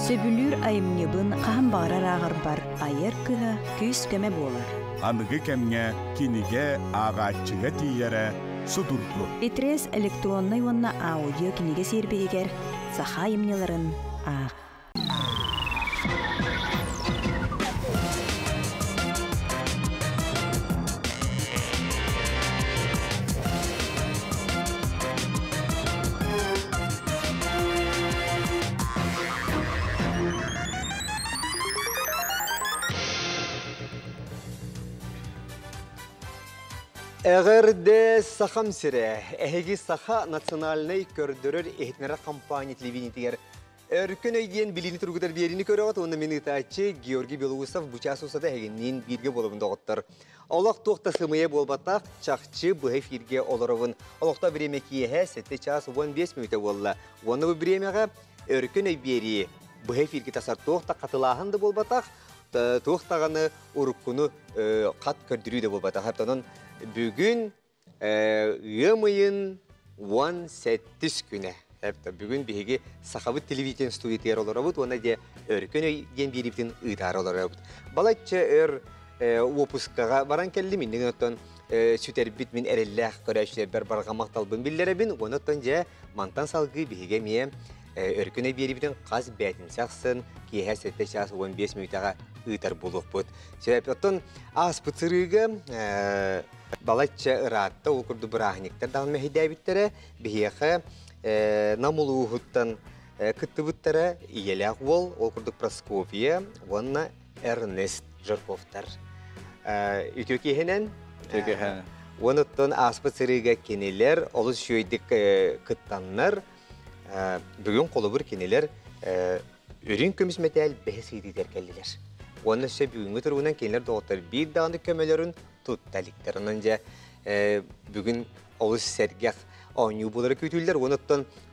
Сөбүлүүр айымньыбын хаһан баҕарар ааҕарбар айар кыһа күүс-көмө буолар. Аныгы кэмҥэ кинигэ ааҕааччыга тиийэрэ судургу. Итрес электроннай уонна аудио кинигэ сервиһигэр саха айымньыларын аах. Эҕэрдэ Сахам сирэ! Эһиги Саха национальнай көрдөрөр иһитиннэрэр компания телевидениетигэр Өркөн өй диэн билиини тургутар биэриини көрөҕүт уонна мин ыытааччы Георгий Белоусов бу чаас устата эһигинниин бииргэ буолабын доҕоттор. Олох туох да сымыйа буолбатах, чахчы быһа эфиргэ олоробун. Олохто бириэмэ киэһэ 7 час 15 мүнүүтэ буолла. Уонна бу бириэмэҕэ Өркөн өй биэрии быһа эфиргэ тахсар туох да хатылааһын да буолбатах, туох даҕаны уруккуну хат көрдөрүү да буолбатах. Онон бүгүн Ыам ыйын 17 күнэ. Бүгүн биһиги Сахабыт телевидение студиятыгар олоробут уонна дьэ Өркөн өй диэн биэриибитин ыытаары олоробут. Балачча өр уоппускаҕа баран кэллим. Иннигин оттон сүтэрбит мин эрэллээх көрөөччүлэрбэр барҕа махталбын биллэрэбин. Уонна оттон дьэ мантан салгыы биһиги эмиэ Өркөн өй биэриибитин хас бээтинсэ ахсын киэһэ 7 чаас 15 мүнүүтэҕэ ыытар буолуохпут. Сөп. Оттон ааспыт сырыыга балачча ыраатта, ол курдук бырааһынньыктар даҕаны мэһэйдээбиттэрэ. Биһиэхэ Нам улууһуттан кыттыбыттара ийэлээх уол, ол курдук Прасковья уонна Эрнест Жирковтар. Үтүө киэһэнэн. Үтүө киэһэ. Уонуттан ааспыт сырыыга кинилэр олус үчүгэйдик кыттаннар, бүгүн холобур кинилэр үрүҥ көмүс мэтээл бэһис ыйытыытыгар кэллилэр. Уонна өссө бүгүҥҥү туругунан кинилэр доҕоттор биир даҕаны көмөлөрүн тутта иликтэр. Онон дьэ бүгүн олус сэргэх оонньуу буолара күүтүллэр. Уонна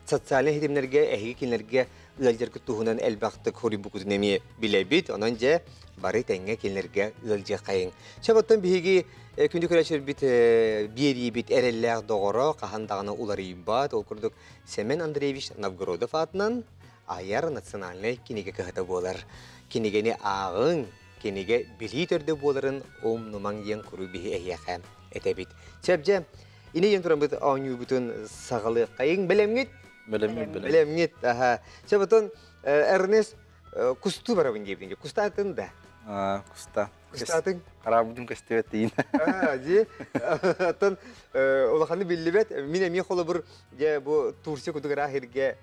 социальнай ситимнэргэ эһиги кинилэргэ ыалдьаргыт туһунан элбэхтик хоруйбуккутун эмиэ билэбит. Онон дьэ бары тэҥҥэ кинилэргэ ыалдьыаххайыҥ. Сөп оттон биһиги күндү көрөөччүлэрбит биэриибит эрэллээх доҕоро хаһан даҕаны уларыйбат. Ол курдук Семен Андреевич Новгородов аатынан айар национальнай кинигэ кыһата буолар. Кинигэни ааҕыҥ, кинигэ билии төрдө буоларын умнумаҥ диэн куруук биһи эһиэхэ этэбит. Сөп дьэ, ини диэн тураммыт оонньуубутун саҕалыаххайыҥ. Бэлэмҥит? Бэлэммит, бэлэм. Бэлэмҥит, аха. Сөп отон Эрнест кустуу барабын диэбитин. Кустаатын да? Куста. Кустаатыҥ? Хараабытым көстүбэт дейин. Дии. Оттон улаханы биллибэт. Мин эмиэ холобур, дьэ бу Турция курдук ыраах сиргэ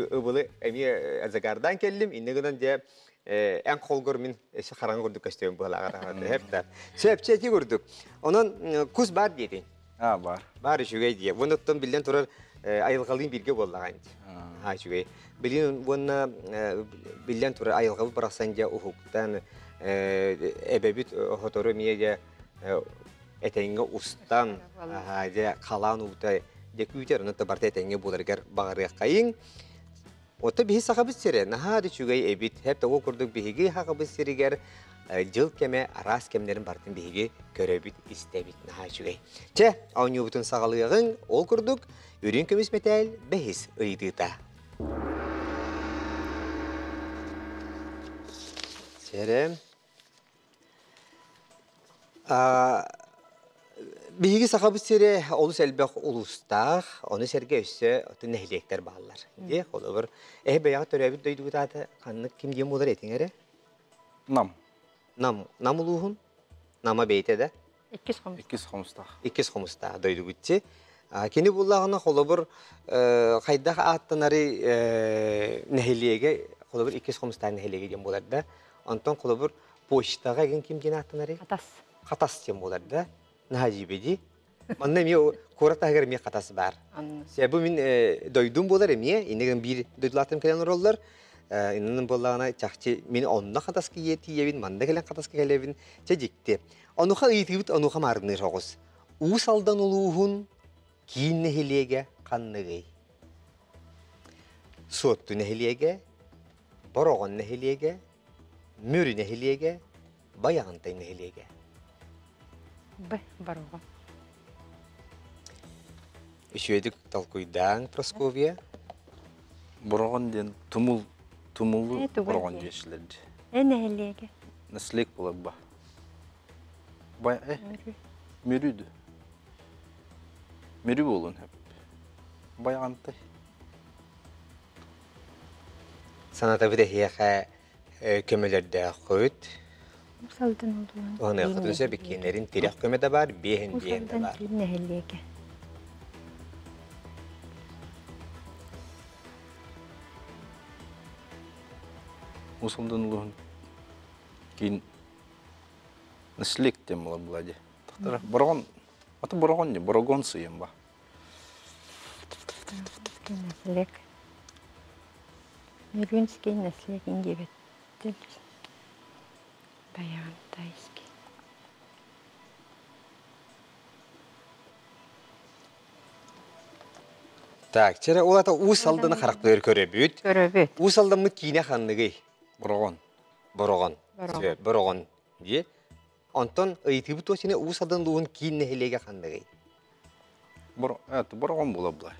ыбылы эмиэ загардаан кэллим. Инньэ гынан дьэ эн холгор мин өссө хараҥа курдук көстүөм быһалааҕар хэп Сөп ити курдук. Онон кус баар диэтиҥ. А, бар. Бар үчүгэй диэ. Уонна оттон биллэн турар айылҕалыын бииргэ буоллаҕа инти. Аа үчүгэй. Билин уонна биллэн турар айылҕабыт барахсан дьэ уһуктан эбэбит хотору эмиэ дьэ этэҥҥэ устан дьэ халаан уута дьэ күүтэр онон барыта этэҥҥэ буоларыгар баҕарыаххайыҥ. Оттон биһи Сахабыт сирэ наһаа да үчүгэй эбит. Хэп ол курдук биһиги Сахабыт сиригэр дьыл кэмэ араас кэмнэрин барытын биһиги көрөбүт, истэбит. Наһаа үчүгэй. Чэ, оонньуубутун саҕалыаҕыҥ. Ол курдук, үрүҥ көмүс мэтээл бэһис ыйытыыта. Сэрэ. Биһиги Сахабыт сирэ олус элбэх улуустаах, ону сэргэ өссө отун нэһилиэктэр бааллар. Дии, холобур, эһи бэйэҕэ төрөөбүт дойдугут аата ханнык ким диэн буолар этиҥ эрэ? Нам. Нам. Нам улууһун? Нама бэйэтэ да? Иккис хомустаах. Иккис хомустаах. Иккис хомустаах дойдугутчи. Кини буллаҕына холобур хайдах ааттанары нэһилиэгэ, холобур иккис хомустаах нэһилиэгэ диэн буолар да. Онтон холобур почтаҕа игин ким диэн ааттанарый? Хатас. Хатас диэн буолар да. Наһаа дьиибэ дии. Манна эмиэ куорат таһыгар эмиэ хатас баар. Бу мин дойдум буолар эмиэ, иннигин биир дойдулаатым кэлэн олороллор. Иннин буоллаҕына чахчы мин онно хатаска тиийэбин, манна кэлэн хатаска кэлэбин. Чэ дьикти. Онуха ыйытыыбыт онуха маарынныыр соҕус. Уус Алдан улууһун киин нэһилиэгэ ханныгый? Суотту нэһилиэгэ, Бороҕон нэһилиэгэ, Мүрү нэһилиэгэ, Байаҕантай нэһилиэгэ. Б. Бороҕон. Үчүгэйдик толкуйдааҥ, Прасковья. Бороҕон диэн тумул Тумулу Э, тугай Бороҕон диэ. диэчилэр дии. Э, нэһилиэгэ. Наследник буолар ба. Бай э Мүрү. Мүрү дүү. Мүрү буолуон сөп. Байаҕантай. Санатабыт эһиэхэ көмөлөрдөөххүт. Уус Алдан улууһун Туһаныаххытын киин сөп нэһилиэгэ. иккиэннэрин тирэх көмө да баар, биэһин Уус биэһин да Алдан баар. киин нэһилиэгэ. Уус Алдан улууһун киин наследник диэн буолар буолаа дии. Тахтара Бороҕон ата Бороҕон дии, Борогон сыйым ба. Наследник. Нерюнский наследник диэбэттэр. Баягантайский. Так, чэрэ ол ата Уус Алданы харахтыыр көрөбүт. Көрөбүт. Уус Алдаммыт киинэ ханныгый? Бороҕон. Бороҕон. Бороҕон. Бороҕон дии. Онтон ыйытыыбыт туосине Уус Алдан улууһун киин нэһилиэгэ ханныгый? Бороҕон буола була.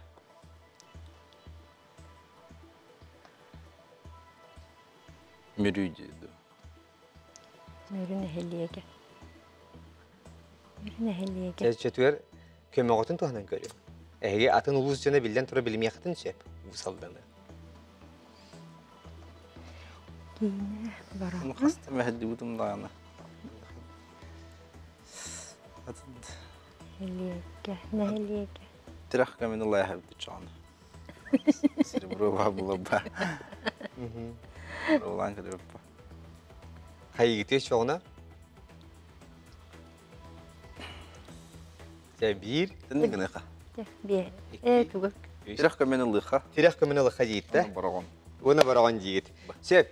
Мүрү дии дуу. Мүрү нэһилиэгэ. Мүрү нэһилиэгэ. Чөтүгэр көмөҕөтүн туһанан көрүө. Эһиги атын улуус дьоно биллэн тура билимиэххитин сөп Уус Алданы. Киинэ Ону Бороҕон. хаста мэһэлдибитим даҕаны. Нэһилиэгэ. Нэһилиэгэ. Тирэх кэмин ылайаһабыт чоҕону. Серебро баа була ба. Улаан кэлэбиппа. Хайыгытыа чоҕуна? Чэ биир, Тэнни гыныха. Бие. Э, тугу? үс. Тирэх кэмин ылыха. Тирэх көмөнө ылыха диитте. Бороҕон. Уона бороҕон диигит. Сөп.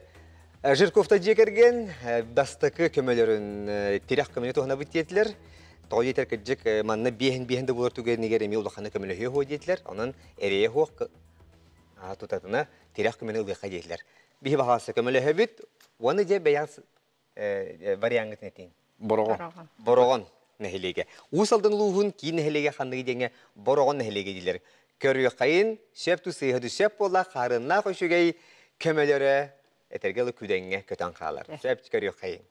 Жирковта дьиэ кэргэн бастакы көмөлөрүн тирэх көмөнү туһанабыт диэтилэр. Тоҕо диэтэр кырдьык манна биэһин-биэһин да буолар түгэнигэр эмиэ улаханы көмөлөһүө хуо диэтилэр. Онон эрэйэ хуох тутатына тирэх көмөнү ылыахха диэтилэр. Биһи баҕаласа көмөлөһөбүт. Уонна дьэ бэйэҕит вариаҥҥытын этиҥ. Бороҕон. Бороҕон. Бороҕон нэһилиэгэ. Уус Алдан улууһун киин нэһилиэгэ ханныгы диэҥҥэ Бороҕон нэһилиэгэ дииллэр. Көрүөххэйин, сөп ту сыыһа сөп буолла, хаарыннаах үчүгэй көмөлөрө этэргэ ылы күдэҥҥэ көтөн хаалар. Сөп көрүөххэйин.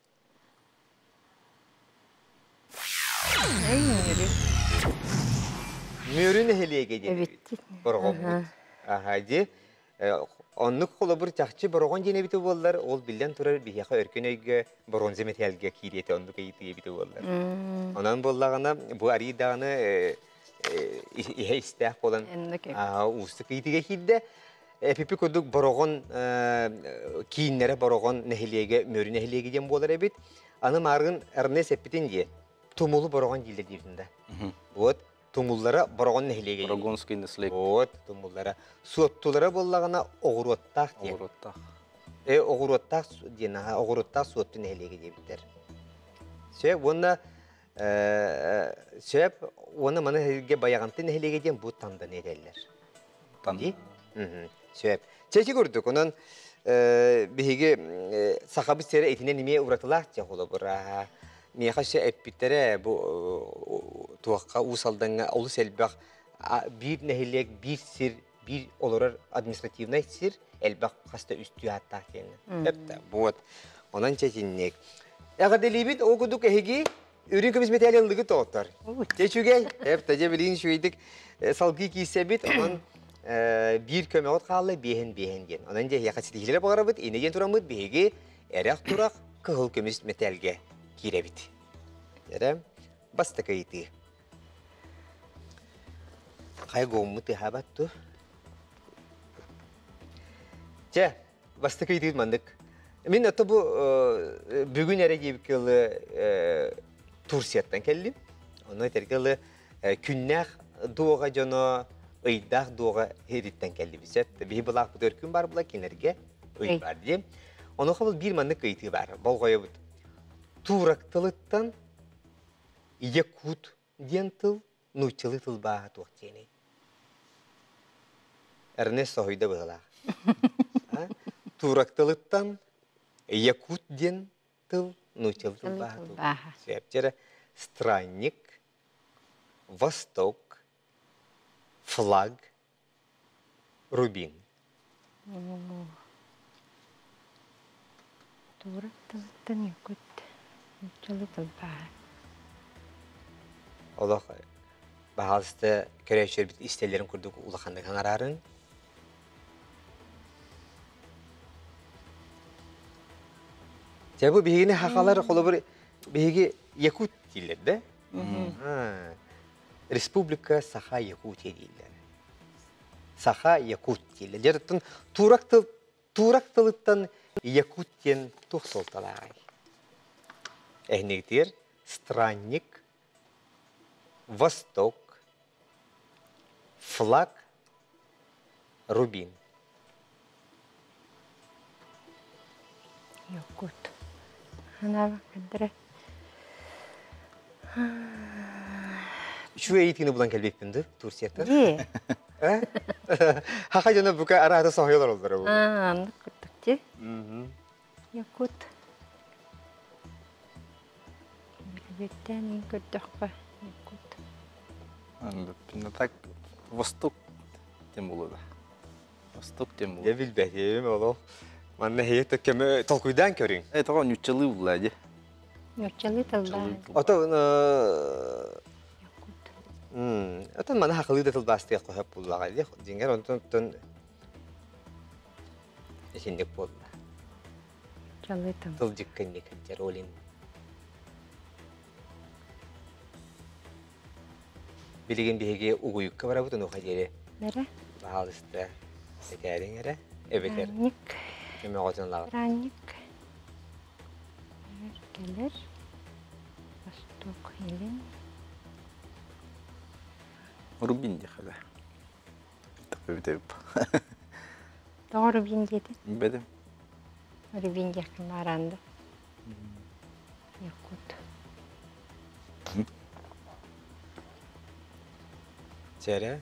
Эй, Мүрү. Мүрү нэһилиэгэ диэн Эбит. Бороҕоммут. Аха ди. Оннук холобур чахчы бороҕон диэн эбитэ буоллар, ол биллэн турар биһиэхэ өркөн өйгө бронза металлга киириэтэ оннук ыйытыы эбитэ буоллар. Онон буоллаҕына бу арыйдаҕына иһэ истээх буолан уустук ыйытыыга киирдэ. Эпипи курдук бороҕон кииннэрэ бороҕон нэһилиэгэ Мүрү нэһилиэгэ диэн буолар эбит. Аны мааргын Эрнест эппитин дии тумулу бороҕон дииллэр диибитин да. Вот тумуллара бороҕон нэһилиэгэ. Борогонский наследник. Вот тумуллара. Суоттулара буоллаҕына оҕуруоттаах диэн. Оҕуруоттаах. Э оҕуруоттаах диэн аха оҕуруоттаах суотту нэһилиэгэ диэбиттэр. Сөп уонна сөп уонна маны сиргэ Байаҕанты нэһилиэгэ диэн бу Танданы этэллэр. Тан. Дии? Сөп. Чэчи курдук онон биһиги сахабыт сирэ итинэн эмиэ уратылаах дьэ холобура. Миэхэ өссө эппиттэрэ бу туохха Уус Алдаҥҥа олус элбэх биир нэһилиэк, биир сир, биир олорор административнай сир элбэх хаста үстүү ааттаах диэн. Эптэ вот. Онон чэтинник. Эҕэрдэлиибит ол курдук эһиги үрүҥ көмүс мэтээли ыллыгыт тоҕоттор. Дьэ үчүгэй. Эптэ дьэ билигин үчүгэйдик салгыы киирсэбит. Онон биир көмөҕүт хаалла биэһин биэһин диэн. Онон дьэ эһиэхэ ситиһиилэри баҕарабыт. Инэ диэн тураммыт биһиги эрэх-турах кыһыл көмүс мэтээлгэ киирэбит. Эрэ бастакы ыйытыы. Хайа гоммут ыһаабат ту? Чэ, бастакы ыйытыы маннык. Мин ото бу бүгүн эрэ диэбиккэ ылы Турцияттан кэллим. Онно этэргэ ылы күннээх дуоҕа дьоно ыйдаах дуоҕа иһириттэн кэллибит. Сөп. Биһи былаахпыт өркүн бар була кинерге ый бар диэн. Онуоха бұл биир маннык ыйытыы бар. Болҕойобут. Турак тылыттан якут диэн тыл нууччалыы тылбааһа туох диэний? Эрнест соһуйда быһыылаах. Турак тылыттан якут диэн тыл нууччалыы тылбааһа туох? Сөп. Странник, восток, флаг, рубин. Туора тылыттан якут нууччалыы тылбааһа. Олох баһаалыста көрөөччүлэрбит истэллэрин курдук улаханнык аҥараарыҥ. Дьэ бу биһигини хахалар холобур биһиги якут дииллэр да? Республика Саха Якутия дииллэр. Саха Якут дииллэр. Дьэ турак тыл турак тылыттан якут диэн туох суолталааҕый? Эһинигитигэр странник, восток, флаг, рубин. Якут. Ханаабаккандара. Үчүгэй ыйытыыны булан кэлбиппин дуу Турцияттан? Хаха дьоно бука араата соһуйалар оллоро бу. Аа, оннук курдук дии. Якут. Билбэттээн көрдөххө Якут. Так Восток тем буолуо Восток тем буолуо. Дьэ билбэтим ол. Манна эһиги көмө толкуйдаан көрүҥ. Э тоҕо ньуччалыы булла дии. Ньуччалыы тыллаа. Ото Отон маны хахылыы да тылбаастыах хөп буллаҕа дии. Дьиҥэр онтон итинник буолла. Чалыы тыл. Тыл дьиккинник сылдьар олин. Билигин биһиги угуйукка барабыт онуоха диэри. Бэрэ. Баһаалыста этээриҥ эрэ эбэтэр Ранник. көмөҕөтүн ылаҕыт. Ранник. Кэлэр. Восток илин. Рубин диэхэ Бүтэбит. Тоҕо Рубин диэтин? Бэдим. Рубин диэххин бааранда. Якут. Чэрэ.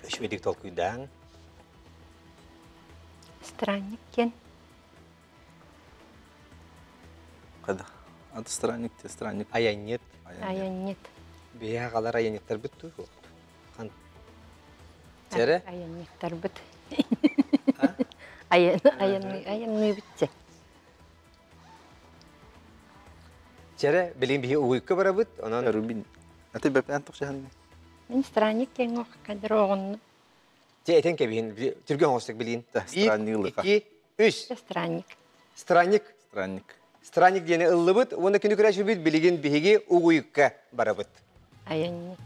Үчүгэйдик толкуйдааҥ. Странник диэн. Хада. Аты странник те странник. Айанньыт. Айанньыт. Биһи аҕалар айанньыттарбыт дуу? Хан. Чэрэ? Айанньыттарбыт. Айан айанныыбыт дьэ. Чэрэ, билин биһи угуйка барабыт, онон Рубин. Аты бэпэн тохсаһан. Мин странник диэн кадр оҕонну. Те этен кэбиһин, түргэн оҥостук билин. Странник Икки, үс. Странник. Странник. Странник. Странник диэни ыллыбыт, уонна күнү күрәшүбүт билигин биһиги угуйукка барабыт. Айанньыт.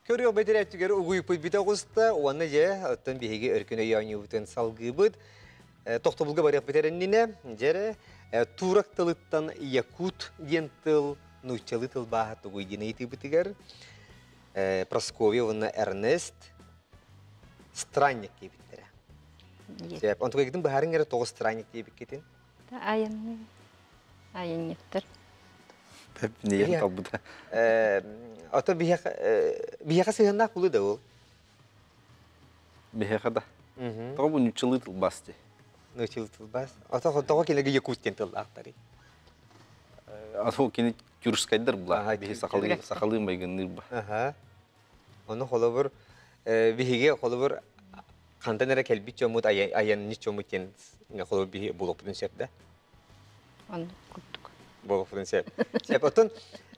Көрүөх бэтэрээттигэр угуйуппут бүтэ оҕуста, уонна дьэ, оттон биһиги өркөн өй оонньуубутун салгыыбыт. Тохтобулга барыах бүтэриннинэ, дьэрэ, турок тылыттан якут диэн тыл нууччалыы тылбааһа тугуй диэн ыйытыыбытыгар Прасковья уонна Эрнест странник диэбиттэрэ. Сөп. Онтукайгытын быһаарыҥ эрэ тоҕус странник диэбиккитин. Айанны айанньыттар. Пеп не талбыта. Ото биһиэхэ сыһыаннаах булу да ол. Биһиэхэ да. Тоҕо бу нууччалыы тылбаас дии. Нууччалыы тылбаас. Ото тоҕо кинигэ якут диэн тыллаахтарый? Ато кини тюркскайдар була. Биһи сахалыы сахалыы майгынныыр ба. Аха. Ону холобур биһиги холобур хантан эрэ кэлбит дьоммут айанньыт дьоммут диэн холобур биһи булуохпутун сөп да? Оннук курдук. Буолуохпутун сөп. Сөп. Оттон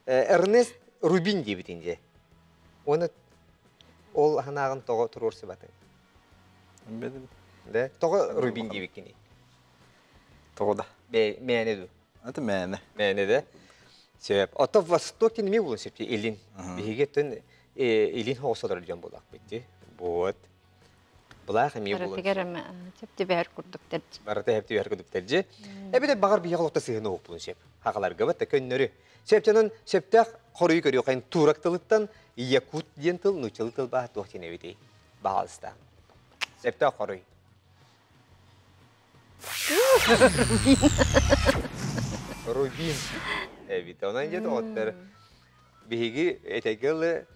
Эрнест Рубин диэбитин дьэ. Оны ол ханаағын тоҕо туруорсубатыҥ? Да? Тоҕо Рубин диэбиккиний? Тоҕо да? Мээнэ дуу? Это мээнэ. Мээнэ да? Сөп. Ото Восток неме булун сөп илин. Биһиги өттүн илин хоҕус олорор дьон буоллахпыт дии. Вот. Былаах эмиэ булун. Барытыгар эмэ сөп курдук тэрдьи. Барыта хэп курдук тэрдьи. Эбэтэр баҕар биһиги олохто сыһыны уһуппун сөп. Хахаларга бат көннөрү. Сөптөнөн сөптөөх хоруйу көрүөхайын турак тылыттан якут диэн тыл нууччалыы тыл баһа туох диэн эбитий? Баһаалыста. Сөптөөх хоруй. Рубин. Эбит. Онон дьэ доҕоттор биһиги этэгэ ылы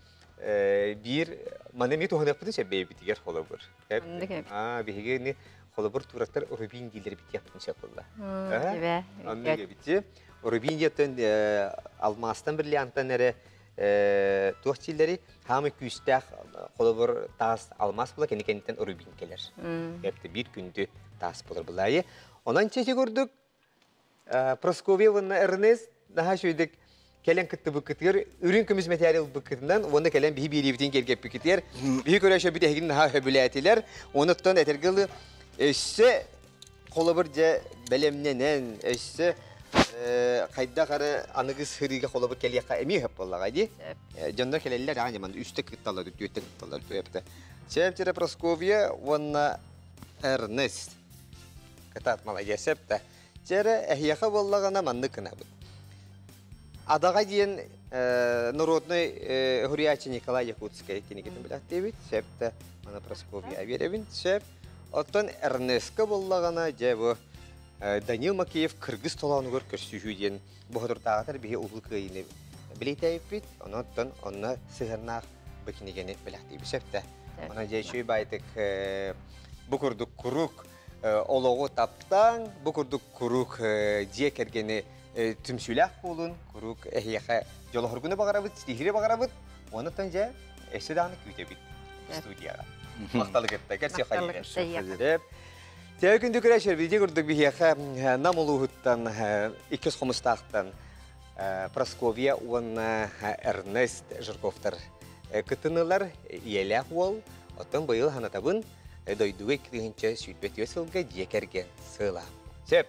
биир маны эмиэ туһаныахпытын сөп бэйэбитигэр холобур. Оннук эбит. Аа биһиги ини Холобур турактар рубин дииллэр битиэхпин сөп буолла. Оннук эбити. Рубин диэттэн алмаастан бриллиантан эрэ туох дииллэри хаамай күүстээх холобур таас алмаас була кини кэнниттэн рубин кэлэр. Эпте биир күндү таас болар булайы. Онон чечи курдук Прасковья уонна Эрнест наһаа үчүгэйдик кэлэн кыттыбыккытыгар үрүҥ көмүс мэтээли ылбыккытынан уонна кэлэн биһи биэриибитин киэргэппиккитигэр биһи көрөөччү эһигин наһаа сөбүлээтилэр. Онуттан этэргэ дылы өссө холобур дьэ бэлэмнэнэн өссө хайдах эрэ аныгы сырыыга холобур кэлиэххэ эмиэ сөп буоллаҕа дии. Дьоннор кэлэллэр аҕа ньыман үстэ кытталлар, түөртэ кытталлар. Сөп Прасковья уонна Эрнест. Кытаат маладьыас сөп да. Чэ эрэ эһиэхэ буоллаҕына маннык гынабыт. Адаҕа диэн народный уһуруйааччы Николай Якутскай кинигэтин билэхтиибит. Сөп да маны Прасковья биэрэбин. Сөп. Оттон Эрнестка буоллаҕына дьэ бу Данил Макеев кыргыз толоонугар көрсүһүү диэн боһотурдааҕытар биһи улуу кыайыыны билийтээбиппит. Онон онно сыһыаннаах бу кинигэни бэлэхтиибит. Сөп да. Онон дьэ үчүгэй баайтык бу курдук куруук олоҕу таптааҥ, бу курдук куруук дьиэ кэргэни түмсүүлээх буолун, куруук эһиэхэ дьолоһоргуну баҕарабыт, ситиһири баҕарабыт, онуттан дьэ өссө даҕаны күүтэбит студияҕа. Махталы кытта көрсүөххэ. Тээ күндү көрөөччүлэр, видео курдук биһиэхэ Нам улууһуттан иккис хомустаахтан Прасковья уонна Эрнест Жирковтар кыттынылар ийэлээх уол. Оттон быйыл ханатабын дойдуга 2024 сылга дьиэ кэргэн сыла. Сөп.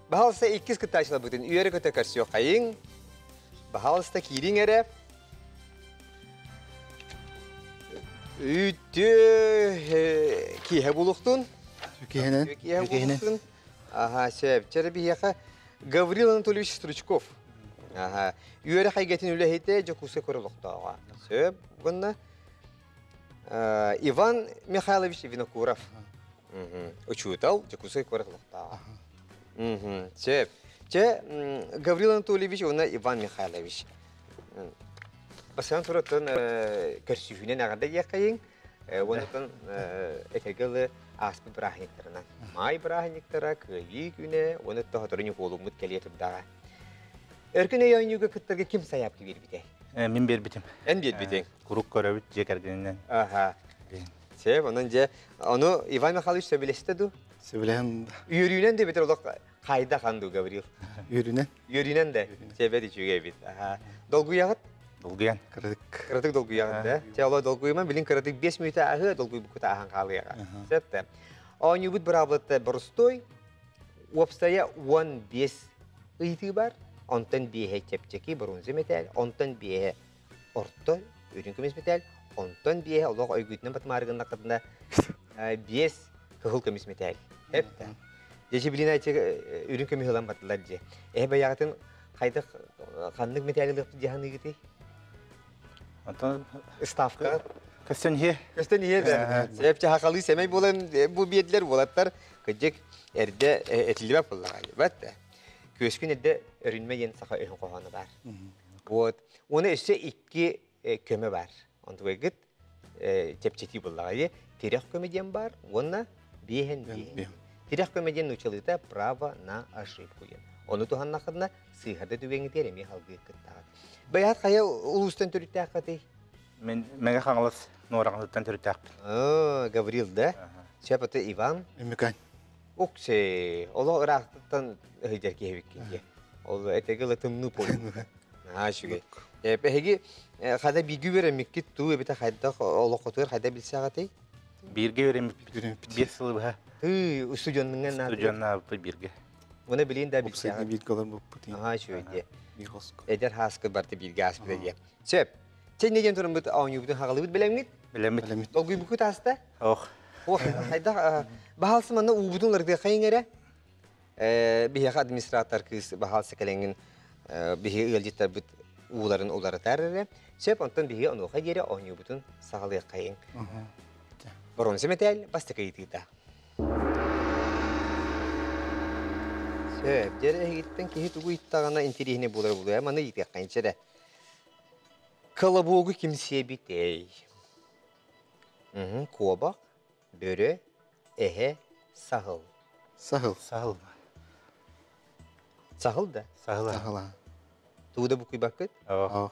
Баһалыста иккис кыттааччыларбытын үөрэ-көтө көрсүөххэйиҥ. Баһалыста киириҥ эрэ. Үтүө киэһэ булуохтун. Киэһэнэн. Киэһэ булуохтун. Аха, сөп. Чэрэ биһиэхэ Гаврил Анатольевич Стручков. Аха. Үөрэх эйгэтин үлэһитэ Дьокуускай куорат олохтооҕо. Сөп. Уонна Иван Михайлович Винокуров. Учуутал Дьокуускай куорат олохтооҕо. Сөп. Чэ, Гаврил Анатольевич уонна Иван Михайлович. Бастаан тураттан көрсүһүүнэн эҕэрдэ диэххэйиҥ. Уоннаттан этэргэ дылы ааспыт бырааһынньыктарынан. Маай бырааһынньыктара, Кыайыы күнэ, уонна сотору Ньукуолуммут кэлиэ турдаҕа. Өркөн өй оонньууга кыттарга ким сайаапка биэрбитэй? Мин биэрбитим. Эн биэрбитиҥ? Куруук көрөбүт дьиэ кэргэнинэн. Аха. Сөп, онон дьэ, ону Иван Михайлович сөбүлэстэ дуу? Сөбүлэһэн. Үөрүүнэн да эбэтэр олох хайда хан дуу, Гаврил? Үөрүүнэн. Үөрүүнэн да? Сөбөт үчүгэй эбит. Аха. Долгуйаҕыт? Долгуйан. Кыратык. Кыратык долгуйаҕыт да? Чэ, оло долгуйуман, билин кыратык 5 мүнүүтэ аһыа, долгуйбуккута аһан хаалыаҕа. Сөп да? Оонньуубут быраабылата боростуой. Уопсайа 15 ыйытыы бар. Онтон биэһэ чэпчэки бронза мэтээл, онтон биэһэ орто үрүҥ көмүс мэтээл, онтон биэһэ олох өйгүтүнэн батымаары гыннаххытына биэс кыһыл көмүс мэтээл. Эп да. Дьэ билин айчы үрүҥ көмүс ылан бардылар дьэ. Эһэ бэйэҕитин хайдах ханнык мэтээл ылыахпыт дии саныыгытый? Онтон Ставка. Көстөн иһэ. Көстөн иһэ да. Сэп чахалыы сэмэй буолан бу биэрдилэр уолаттар кыдьык эрдэ этиллибэт буоллаҕа. Бат да. Күөскүн эрдэ өрүнмэ диэн саха өһүн хоһооно баар. Вот. Уонна өссө икки көмө бар. Онтугайгыт чэпчэтии буоллаҕа дии. Тирэх көмө диэн бар уонна биэһэн биэһэн. Тирэх көмө диэн нуучалыыта право на ошибку диэн. Ону туһаннаххытына сыыһарда түгэҥҥитигэр эмиэ халгыы кыттаҕыт. Байаат хайа улуустан төрүттээххитий? Мен Мэҥэ Хаҥалас Нуораҕатыттан төрүттээхпин. Гаврил да? Сөп аты Иван? Өмүкэн. Уксе, олох ыраахтан ыһыйдар киһибиккин дии. Ол этэги ыла тымныы поле. Наһаа үчүгэй. Эһиги хада бииргэ үөрэммиккит туу эбитэ хайдах олоххутугар хайда билсэҕитий? Бииргэ үөрэммиппит. Биир сылы быһа. Ыы, устудьуоннуҥҥа наада. Устудьуоннаабыппыт бииргэ. Уна билин да билсэҕит. Бииргэ олорбуппут. Наһаа үчүгэй дии. Биир хоско. Эдэр хааскы барыта бииргэ ааспыта дии. Сөп. Чэ, инньэ диэн тураммыт оонньуубутун хаҕалыыбыт бэлэмҥит? Бэлэммит. Долгуйбуккут ааста? Ох. Ох, хайдах баһаалса манна уубутун уларытыаххайыҥ эрэ. Биһиэхэ администратор кыыс баһаалса кэлэҥҥин биһиги ыалдьыттарбыт ууларын уларытар эрэ. Сөп, онтон биһиги онуоха диэри оонньуубутун саҕалыаххайыҥ. Боруонса мэтээл бастакы ыйытыыта. Сөп, дьэ эһигиттэн киһи тугу ыйыттаҕына интэриэһинэй буолар буолуо, маны ыйытыаххайынча эрэ. Колобуогу ким сиэбитэй? Куобах, бөрө, эһэ, Саһыл. Саһыл. Саһыл. Саһыл да? Саһыл. Саһыл. Тугу да букуйбаккыт? Оо.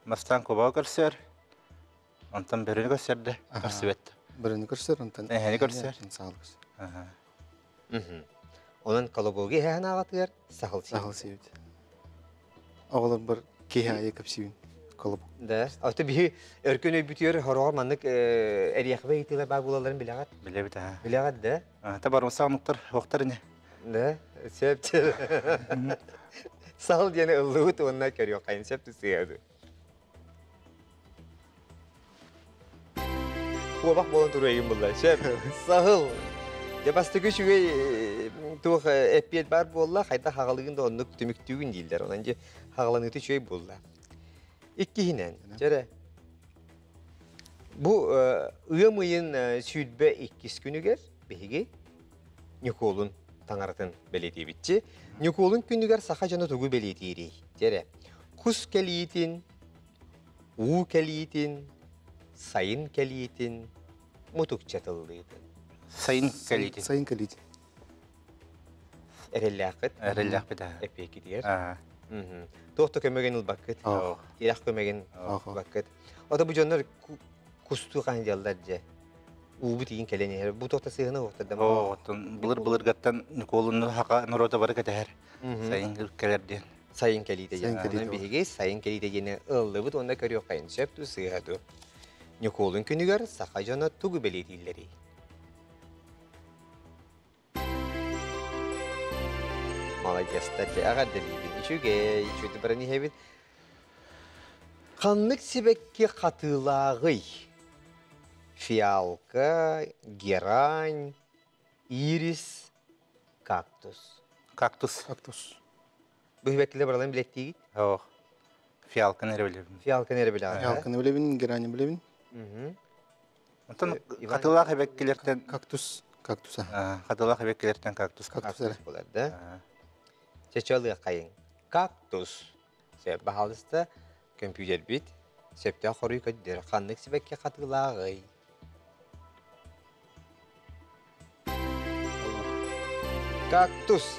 Бастаан кубаҕы көрсөр, онтон бөрөнү көрсөрдө, көрсүбэт. Бөрөнү көрсөр, онтон эһэни көрсөр. Саһыл көрсөр. Онон колобоги эһэһин аҕатыгар саһыл сиэбит. Саһыл сиэбит. Оҕолорбор киһи аайы кэпсиибин колобок. Да. Ото биһи өркөн өйбүтүгэр хороҕор маннык эриэхбэ ыйытыылар баар буолалларын билэҕит? Билэбит аа. Билэҕит да? Та барымса омуктар уохтар ини. Да, сөп. Саһыл диэни ыллыбыт уонна көрүөххэйин сөп сыһыады. Куобах буолан туруйгун булла. Сөп. Саһыл. Дьэ бастакы үчүгэй туох эппиэт баар буолла, хайдах хаҕалыгын да оннук түмүктүүгүн дииллэр. Онон дьэ хаҕаланыыта үчүгэй буолла. Иккиһинэн, дьэрэ бу ыам ыйын 22 күнүгэр биһиги Ньукуолун таҥаратын бэлиэтиибитчи. Ньукуолун күнүгэр саха дьоно тугу бэлиэтиирий? Дьэрэ, кус кэлиитин, уу кэлиитин, сайын кэлиитин, мутукча тыллыытын. Сайын кэлиитин. Сайын кэлиитин. Эрэллээххит? Эрэллээхпит. Эпиэкитигэр. Туох да көмөгүн ылбаккыт. Тирэх көмөгүн ылбаккыт. Ото бу дьоннор кустуу хаан дьаллар дьэ. Уубут иин кэлэн иһэр. Бу туох да сыһына уохтар да. Оо, оттон былыр-былыргаттан Ньукуолуну хака норуота бары кэтэһэр. Сайын кэлэр диэн. Сайын кэлиитэ диэн. Онон биһиги сайын кэлиитэ диэни ыллыбыт уонна көрүөххэйин сөп дуу сыыһа дуу. Ньукуолун күнүгэр саха дьоно тугу бэлиэтииллэрий? Маладьыастар дьэ эҕэрдэлиибин. Үчүгэй, үчүгэй баран иһэбит. Ханнык сибэкки хатыылааҕый? Фиалка, герань, ирис, кактус. Кактус. Кактус. Бу сибэккилэр барыларын билэттиигит? Ох. Фиалканы эрэ билэбин. Фиалканы эрэ билэҕин. Фиалканы билэбин, герань билэбин. Онтон хатылаах эбэккилэртэн кактус, кактус. Хатылаах эбэккилэртэн кактус. Кактус эрэ. Буолар да. Чечелыаххайыҥ. Кактус. Сөп, баһаалыста көмпүүтэрбит сөптөөх хоруй көрдөр. Ханнык сибэкки хатыылааҕый? Кактус.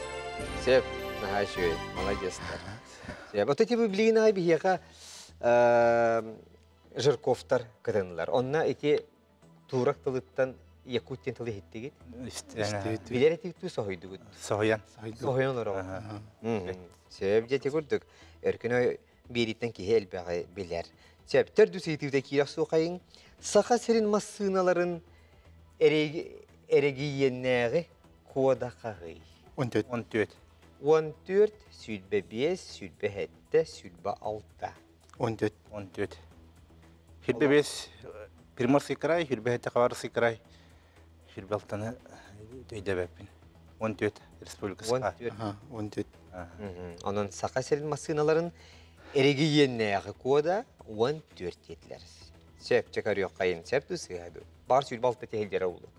Сөп. Наһаа үчүгэй. Молодецтар. Сөп. Ото типа билигин аҕай биһиэхэ Жирковтар кытыннылар. Онно ити турок тылыттан якут диэн тылы иһиттигит? Билэр этиктүү соһуйдугут? Соһуйан. Соһуйан олороҕут. Сөп дьэ ити курдук. Өркүн биэрииттэн киһи элбэҕи билэр. Сөп, төрдүс ыйытыыта киирэх суохайыҥ. Саха сирин массыыналарын эрэгийиэннээҕи кода хаһый? 14. 14. 14, 25, 27, 26. 14. 14. Хирбе бес Приморский край, хирбе хэтэ Хабаровский край, хирбе алтаны өйдөбөппүн. 14 республика Саха. 14. 14. Онон Саха сирин массыыналарын эрэгийиэннээҕи кода 14 диэтилэр. Сөп, чэ көрүөххэйин. Сөп дуу сыыһа дуу? Баар сүүрбэ алта тиһилдьэрэ улу.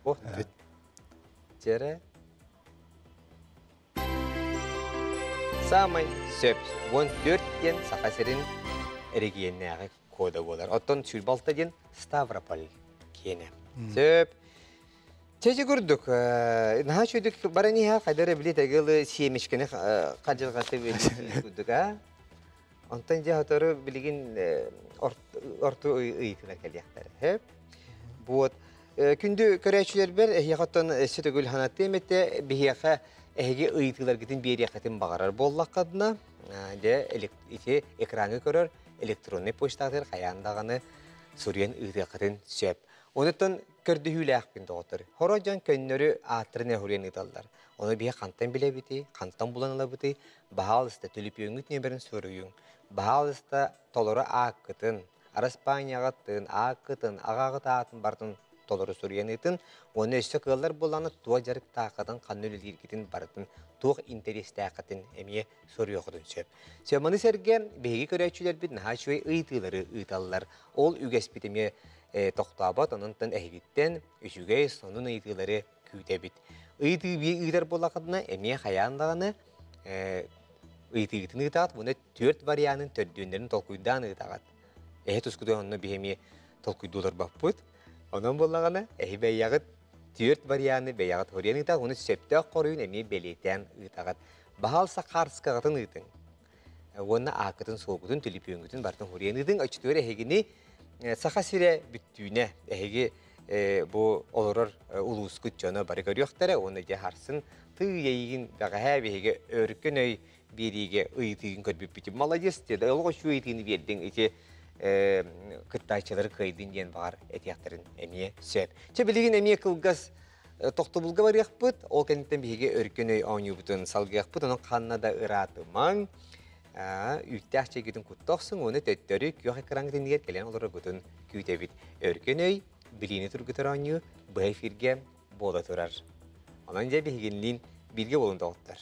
Охо. Чэрэ. Саамай сөп 14 диэн Саха сирин эрэгийиэннээҕи кода буолар. Оттон 26 диэн Ставрополь киэнэ. Сөп. Чэчи курдук, наһаа үчүгдүк баран иһэ хайда эрэ били тагылы семечканы хадьырҕаты курдук, а? Онтон дьэ сотору билигин орту ыйытыылар кэлиэхтэрэ. Сөп. Вот. Күндү көрөөччүлэрбэр эһиэхэ оттон өссө төгүл санатыам этэ, биһиэхэ эһиги ыйытыыларгытын биэриэххитин баҕарар буоллаххытына, дьэ ити экраҥҥа көрөр электроннай почтаҕытыгар хайаан даҕаны суруйан ыытыаххытын сөп. Онуттан көрдөһүүлээхпин доҕоттор. Хоро дьон көннөрү ааттарын эһуруйан ыыталлар. Ону биһи хантан билэбитий, хантан булан ылабытый? Баһаалыста төлөпүөҥҥүт нүөмэрин суруйуҥ. Баһаалыста толору ааккытын, араспаанньаҕытын, ааккытын, аҕаҕыт аатын барытын толору суруйан ыытын. Уонна өссө кыаллар буоллаҕына туох дьарыктааххытын, ханна үлэлииргитин барытын, туох интэриэстээххитин эмиэ суруйуоххутун сөп. Маны сэргэ биһиги көрөөччүлэрбит наһаа үчүгэй ыйытыылары ыыталлар. Ол үгэспит эмиэ тохтообот, онон эһигиттэн үчүгэй сонун ыйытыылары күүтэбит. Ыйытыы ыытар буоллаххытына эмиэ хайаан даҕаны ыйытыытын ыытаҕыт, уонна түөрт варианын төрдүөннэрин толкуйдаан ыытаҕыт. Эһи тускутун онно биһи эмиэ толкуйдуулар баппыт. Онон буоллаҕына эһи бэйэҕит Түөрт варианы бэйэҕит хоруйан ыытаҕыт, уонна сөптөөх хоруйун эмиэ бэлиэтээн ыытаҕыт. Баһаалса хаарыскаҕытын ыытыҥ. Уонна ааккытын-суолгутун, төлөпүөҥҥүтүн барытын хоруйан ыытыҥ. Оччотугар эһигини Саха сирэ бүттүүнэ эһиги бу олорор улуускут дьоно бары көрүөхтэрэ уонна дьэ харсын тыы эйигин бэҕэһээ биһиги өркөн өй биэриигэ ыйытыыгын көрбүппүт. Молодец диэн, олох үчүгэй ыйытыыны биэрдиҥ ити кыттааччылары кыайдын диэн баҕар этиэхтэрин эмиэ сөп. Чэ билигин эмиэ кылгас тохтобулга барыахпыт, ол кэнниттэн биһиги өркөн өй оонньуубутун салгыахпыт, онон ханна да ыраатымаҥ. Үүттээх чэйгитин кутта охсуҥ уонна төттөрү күөх экраҥҥыт иннигэр кэлэн олороргутун күүтэбит. Өркөн өй, билиини тургутар оонньуу быһа эфиргэ буола турар. Онон дьэ биһигинниин бииргэ буолун доҕоттор.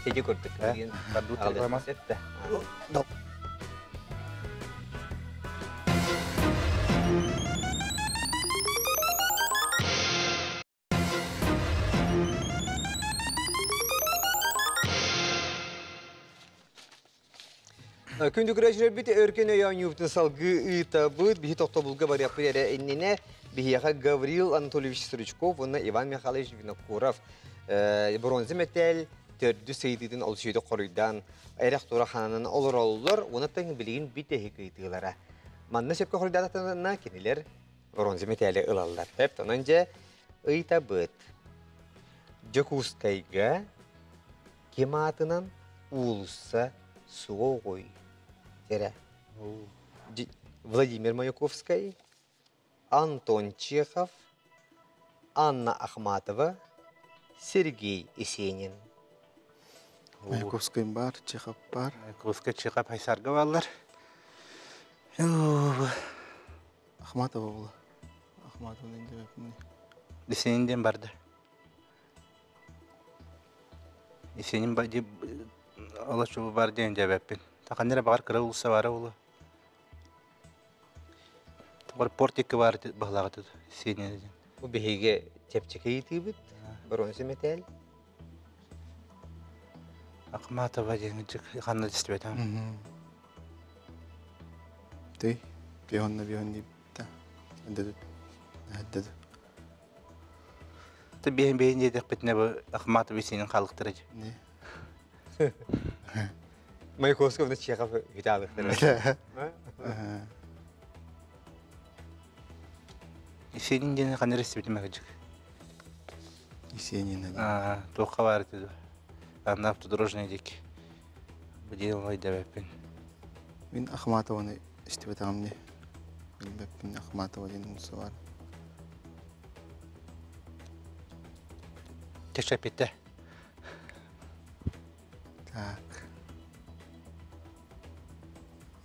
Сети курдук. Күндү көрөөччүлэрбит өркөн өй оонньуубутун салгыы ыытабыт. Биһи тохтобулга барыахпыт эрэ иннинэ биһиэхэ Гаврил Анатольевич Стручков уонна Иван Михайлович Винокуров бронза мэтээл төрдүс ыйытыытын олус үчүгэйдик хоруйдаан эрэх-тура хананан олороллор. Уонна билигин бүтэһик ыйытыылара. Манна сөпкө хоруйдаатахтарына кинилэр бронза мэтээли ылаллар. Тэп, онон дьэ ыйтабыт. Дьокуускайга ким аатынан уулусса суоҕуй? Эрэ. Владимир Маяковскай, Антон Чехов, Анна Ахматова, Сергей Есенин. Маяковскай бар, Чехов бар. Маяковскай, Чехов Хайсарга баллар. Ахматова була. Ахматова диэн Есенин диэн барды. Есенин ала чубу бар диэн дьэбэппин. Таханнара баҕар кыра уулусса баара буолуо. Тоҕор портикка баар баһылаҕыт Есенин диэн. Бу биһиги чэпчэки ыйытыыбыт. Бронза мэтээл. Ахматова диэн ханна истибэтим. Ты, пионна пион диэбитэ. Эддэт. Ты биһин биһин диэтэхпитинэ бу Ахматова Есенин хаалыктара Не. Маяковского на Чехов үтаалыктара. Есенин диэн ханна истибитим мөкөдьүк. Есенин. Туохха баар этэ Анна автодорожный диэки. Бу диэн олой дэбэппин. Мин Ахматованы истибэтэҕим дии. Билбэппин Ахматова диэн уулусса баар. Чэпчэппиттэ. Так.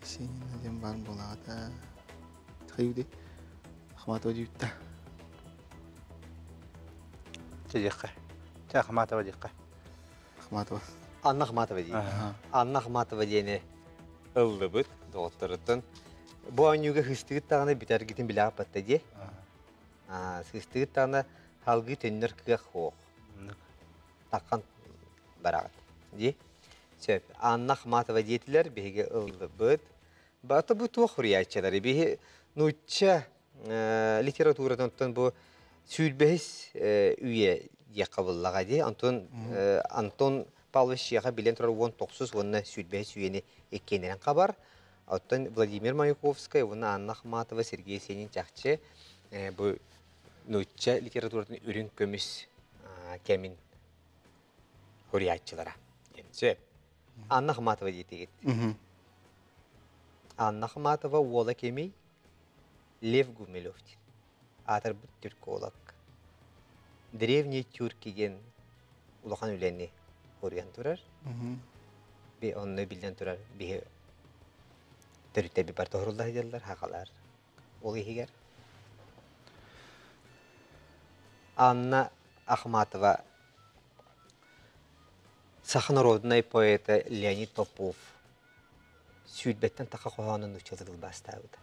Есенина диэн баар буолаҕата. Тахаюди. Ахматова диэбиттэ. Чэ диэххэ. Чэ Ахматова диэххэ. Ахматова. Анна Ахматова дии. Анна Ахматова диэни ыллыбыт доҕотторуттан. Бу оонньууга сыыстыгыт даҕаны бүтэргитин билээхпатта дии. Сыыстыгыт даҕаны салгыы төннөр кыах суох. Таххан бараҕыт дии. Сөп. Анна Ахматова диэтилэр, биһиги ыллыбыт. Бата бу туох суруйааччылары? Биһи нуучча литературатыттан бу сүүрбэһис үйэ диэххэ буллаҕа дии. Антон Антон Павлович Чехов билэн турар уон тохсус уонна сүүрбэһис үйэни иккиэннэрин хабар. Оттон Владимир Маяковскай уонна Анна Ахматова, Сергей Есенин чахчы бу нуучча литературатын үрүҥ көмүс кэмин суруйааччылара. Сөп. Анна Ахматова диэтигит. Анна Ахматова уола кимий? Лев Гумилев диэн. Аатырбыт түрколог. Древний тюрки диэн улахан үлэни хоруйан турар. Би онно биллэн турар биһи төрүттэби бар тоһорулла сылдьаллар хахалар ол иһигэр. Анна Ахматова саха народнай поэта Леонид Попов сүүрбэттэн таха хоһоонун нууччалыы тылбаастаабыта.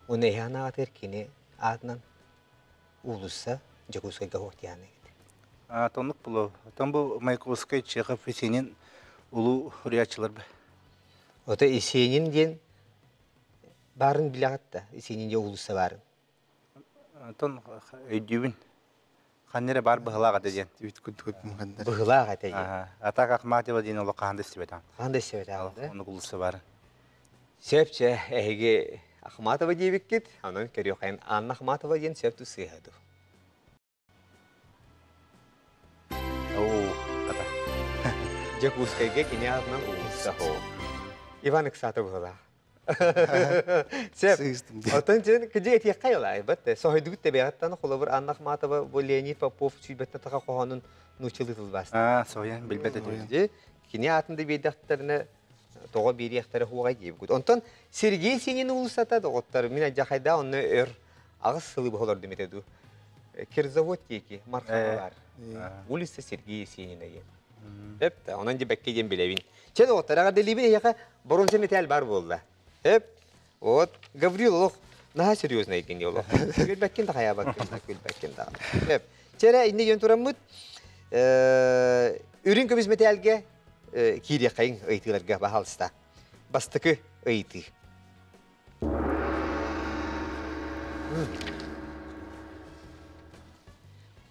Уонна эһи анаатыгар кини аатынан уулусса Дьокуускайга хуохтиаана эбит. Тоннук булу. Отон бу Маяковскай, Чехов, Есенин улуу суруйааччылар бэ. Ото Есенин диэн Баарын билэҕит да, Есенин уулусса баарын. Онтон өйдүүбүн. Ханна эрэ баар быһылаах этэ диэн. Үт курдук мухандар. Быһылаах этэ диэн. Атак Ахматова диэн олох хаһан да истибэтэх. Хаһан да истибэтэх да? Оннук уулусса баар. Сөп чэ, эһиги Ахматова диэбиккит, онон көрүөххэйин Анна Ахматова диэн сөп тус сыыһа дуу. Оо, ата. Дьокуускайга кини аатынан уулусса хоо. Иван ыксаата быһылаах. Сөп. Оттон дьэн кыдьык этиэххэ айылаайбат. Соһуйдугут тэбэҕиттэн холобур Анна Ахматова бу Леонид Попов сүүрбэттэн таха хоһоонун нууччалыы тылбаастыыр. Аа, соһуйан билбэт этим. Кини аатын да биэрдэхтэринэ тоҕо биэриэхтэрэ хуоҕай диэбиккит. Онтон Сергей Синин уулуссата доҕоттор мин алдьархайдаах онно өр аҕыс сылы быһа олордум этэ дуу. Кирзавод диэки Мархаҕа баар. Улица Сергея Есенина диэн. Эп да, онон дьэ диэн билэбин. Чэ доҕоттор, эҕэрдэлиибин эһиэхэ боруонса мэтээл баар буолла. Эп, вот, Гаврил олох наһаа серьезный кини олох. Күлбэккин да хайаабаккын да, күлбэккин да. Эп, чэрэ инне диэн тураммыт, үрүҥ көмүс мэтээлгэ киириэххэйиҥ ыйытыыларга баһаалыста. Бастакы ыйытыы.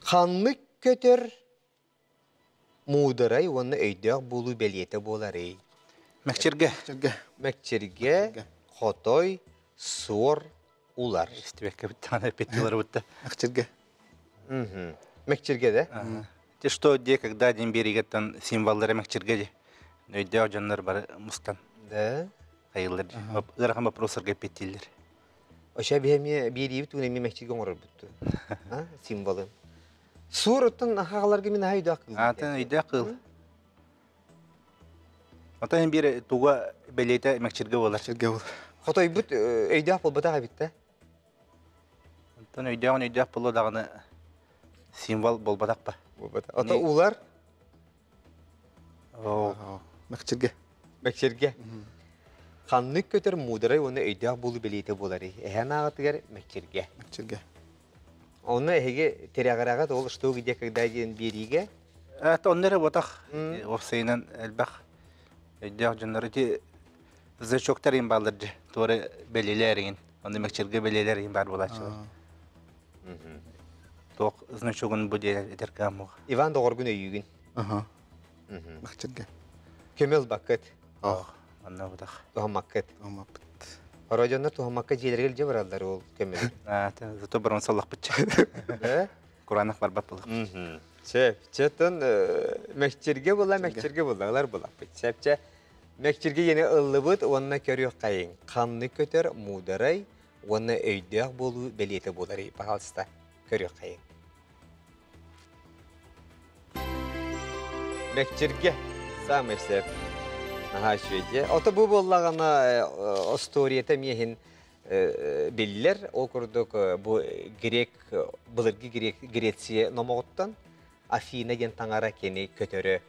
Ханнык көтөр муударай уонна өйдөөх буолуу бэлиэтэ буоларый? Мэкчиргэ. Мэкчиргэ, хотой, суор, улар. Истибэккэ бүттаҕына эппиттилэр бутта. Мэкчиргэ. Мэкчиргэ да? Те что, где, когда день берегеттан символлары мэкчиргэ ди. Өйдөөх дьоннор бары мустан. Да. Хайыллар. Ыарахан вопросторга эппиттииллэр. Оша биһэми биэриибит тугун эмиэ мэкчиргэ оҥорорбут. Символын. Суор оттон ахаҕаларга мин аһа өйдөөх кыыл. Атын өйдөөх кыыл. Оттон биир туга бэлиэтэ мэкчиргэ буолар. Мэкчиргэ буолар. Хотойбут өйдөөх буолбатах эбит да. Оттон өйдөөҕүн өйдөөх буолуо даҕаны символ буолбатах ба. Буолбатах. Ото улар Мэкчиргэ. Мэкчиргэ. Ханнык көтөр муударай уонна өйдөөх буолуу бэлиэтэ буоларый? Эһэн ааҕытыгар мэкчиргэ. Мэкчиргэ. Онно эһиги тирэҕирэҕит ол что где когда диэн биэриигэ Это онно эрэ ботах уопсайынан элбэх өйдөөх дьоннор ити значоктар им бааллар дьэ туора бэлиэлээриҥин онно мэкчиргэ бэлиэлээриҥин баар буолааччылар туох значогун бу диэн этэр кыаммык Иван доҕоргун өйүүгүн. Аха. Мэкчиргэ. Көмөл бакыт. Ох, онно ботах. Туһаммаккыт. Туһаммаппыт. Оройдоннор туһаммакка дьиэлэргэ илдьэ бараллар ол көмөлү. Зато баран саллахпытча. Кураанах барбат булах. Сөп. Чөтөн мэкчиргэ була, мэкчиргэ булалар булаппыт. Сөпче мэкчиргэ yeni ыллыбыт уонна көрүөх хайын. Ханны көтөр муударай уонна өйдөөх буолуу бэлиэтэ буоларый. Пожалуйста, көрүөх хайын. Мэкчиргэ самый сөп. Наһаа үчүгэй. Ото бу буоллаҕына остуоруйата миэһин биллэр. Ол курдук бу грек былыргы грек Греция номоҕуттан Афина диэн таҥара кини көтөрө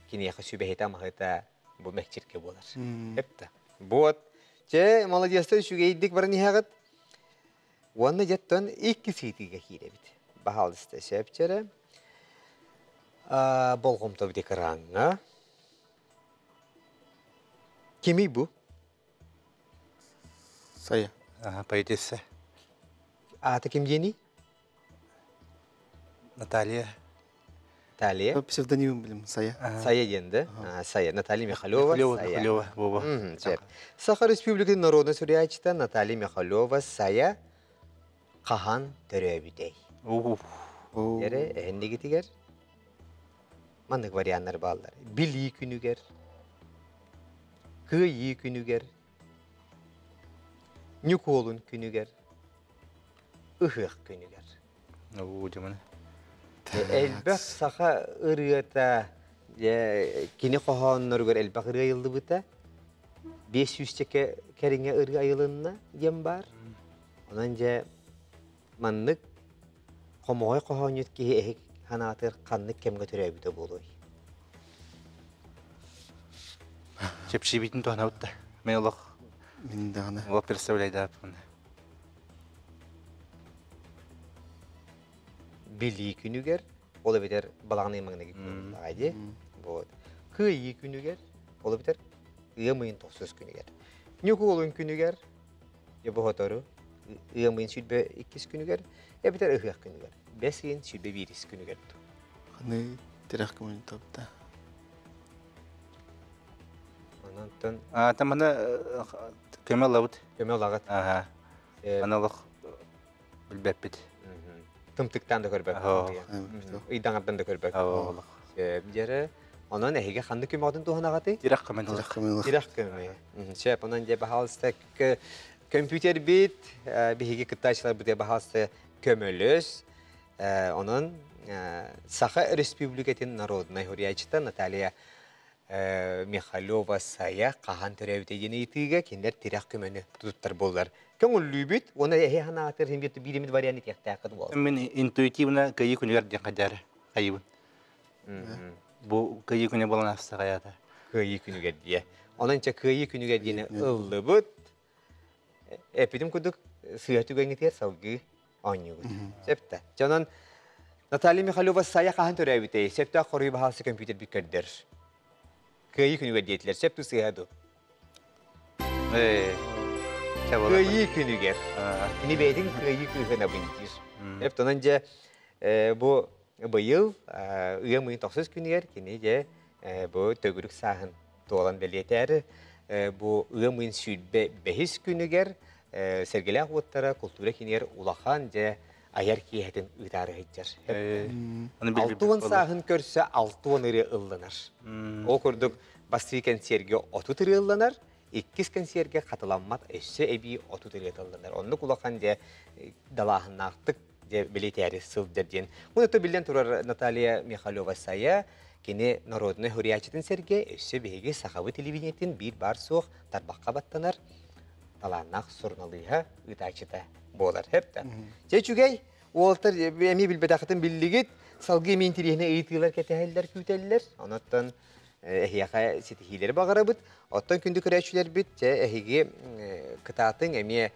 киниэхэ сүбэһитэ амаһыта бу мэкчиргэ буолар. Эпта. Вот. Чэ, молодецтар үчүгэйдик баран иһэҕит. Уонна дьэттон икки сыйтыыга киирэбит. Баһаалыста сөпчөрө. Болҕомтобут экраҥҥа. Кимий бу? Сайа. Поэтесса. Аата ким диэний? Наталья. Наталья. Псевдонимым билим Сайа. Сайа диэн да? Сайа. Наталья Михалева. Михалева, Михалева, Боба. Саха Республикатын народнай суруйааччыта Наталья Михалева Сайа хаһан төрөөбүтэй? Эрэ эһэннигитигэр маннык варианнар бааллар. Билии күнүгэр, Кыайыы күнүгэр, Ньукуолун күнүгэр, Ыһыах күнүгэр. Уу, дьыманы. Элбэх саха ырыата кини хоһоонноругар элбэх ырыа айыллыбыта. 500 кэриҥэ ырыа айылынна диэн баар. Онон дьэ маннык хомоҕой хоһоонньут киһи эһик санаатыгар ханнык кэмҥэ төрөөбүтэ буолуой? Чэпчиибитин туһанабыт да. Мен олох Мин даҕаны. Олох представляйдааппын. Билии күнүгэр, ол эбэтэр балаҕан ыйын маҥнайгы күнүгэр дии. Вот. Кыайыы күнүгэр, ол эбэтэр ыам ыйын тохсус күнүгэр. Ньукуолун күнүгэр, Дьэ бу сотору ыам ыйын 22 күнүгэр эбэтэр ыһыах күнүгэр, бэс ыйын 21 күнүгэр дуу. Ханы тирэх көмөнү тапта. Онон Тамана көмө ылабыт. Көмө ылаҕыт. Аха. Аны олох билбэппит. Тымтыктаан да көрбөт. Ыйдаҥардан да көрбөт. Олох. Дьэрэ, онон эһиги ханнык көмөҕүтүн туһанаҕытый? Тирэх көмө. Тирэх көмө. Тирэх көмө. Сөп, онон дьэ баһаалыста компьютер бит, биһиги кыттааччыларбыт баһаалыста көмөлөс. Онон Саха Республикатын народнай суруйааччыта Наталья Михалева Сайа хаһан төрөөбүтэ диэн ыйытыыга кинилэр тирэх көмөнү туттар буоллар. Көҥүллүүбүт уонна эһи ханаатыр хин биир вариант итиэхтээххит буол. Мин интуитивно кыйы күнүгэр диэн хадьары хайыбын. Бу кыйы күнэ болан астаҕаята. Кыайыы күнүгэр диэ. Онон чэ кыайыы күнүгэр диэни ыллыбыт. Эппитим курдук сыа түгэҥҥитигэр салгыы оонньуубут. Сөптө. Дьонон Наталья Михалева Сайа хаһан төрөөбүтэй? Сөптөөх хоруйу баһаалса компьютер бит көрдөр. Кыайыы күнүгэр диэтилэр. Сөп ту сыыһа ду? Кыайыы күнүгэр. Кини бэйэтин кыайыы кыыһынабын диир. Эп онон дьэ бу быйыл ыам ыйын тохсус күнүгэр кини дьэ бу төгүрүк сааһын туолан бэлиэтээри бу ыам ыйын 25 күнүгэр Сэргэлээх уоттара култуура киинигэр улахан дьэ айар киэһэтин ыытаары сылдьар. 60 сааһын көрсө 60 ырыа ылланар. Ол курдук бастакы кэнсиэргэ 30 ырыа ылланар, иккис кэнсиэргэ хатыламмат өссө эбии 30 ырыа ылланар. Оннук улахан дьэ далааһыннаахтык дьэ билитээри сылдьар диэн. Уонна биллэн турар Наталья Михалева-Сайа кини народнай суруйааччытын сэргэ өссө биһиги сахабыт телевидениетин биир баар суох тарбахха баттанар талааннаах суруналыыһа ыытааччыта буолар. Хэптэ. Чэ үчүгэй, уолтар эми билбэтэххитин биллигит, салгыы эми интириэһинэй ыйытыылар кэтэһэллэр, күүтэллэр. Онуттан эһиэхэ ситиһиилэри баҕарабыт. Оттон күндү көрөөччүлэрбит, чэ эһиги кытаатыҥ эмиэ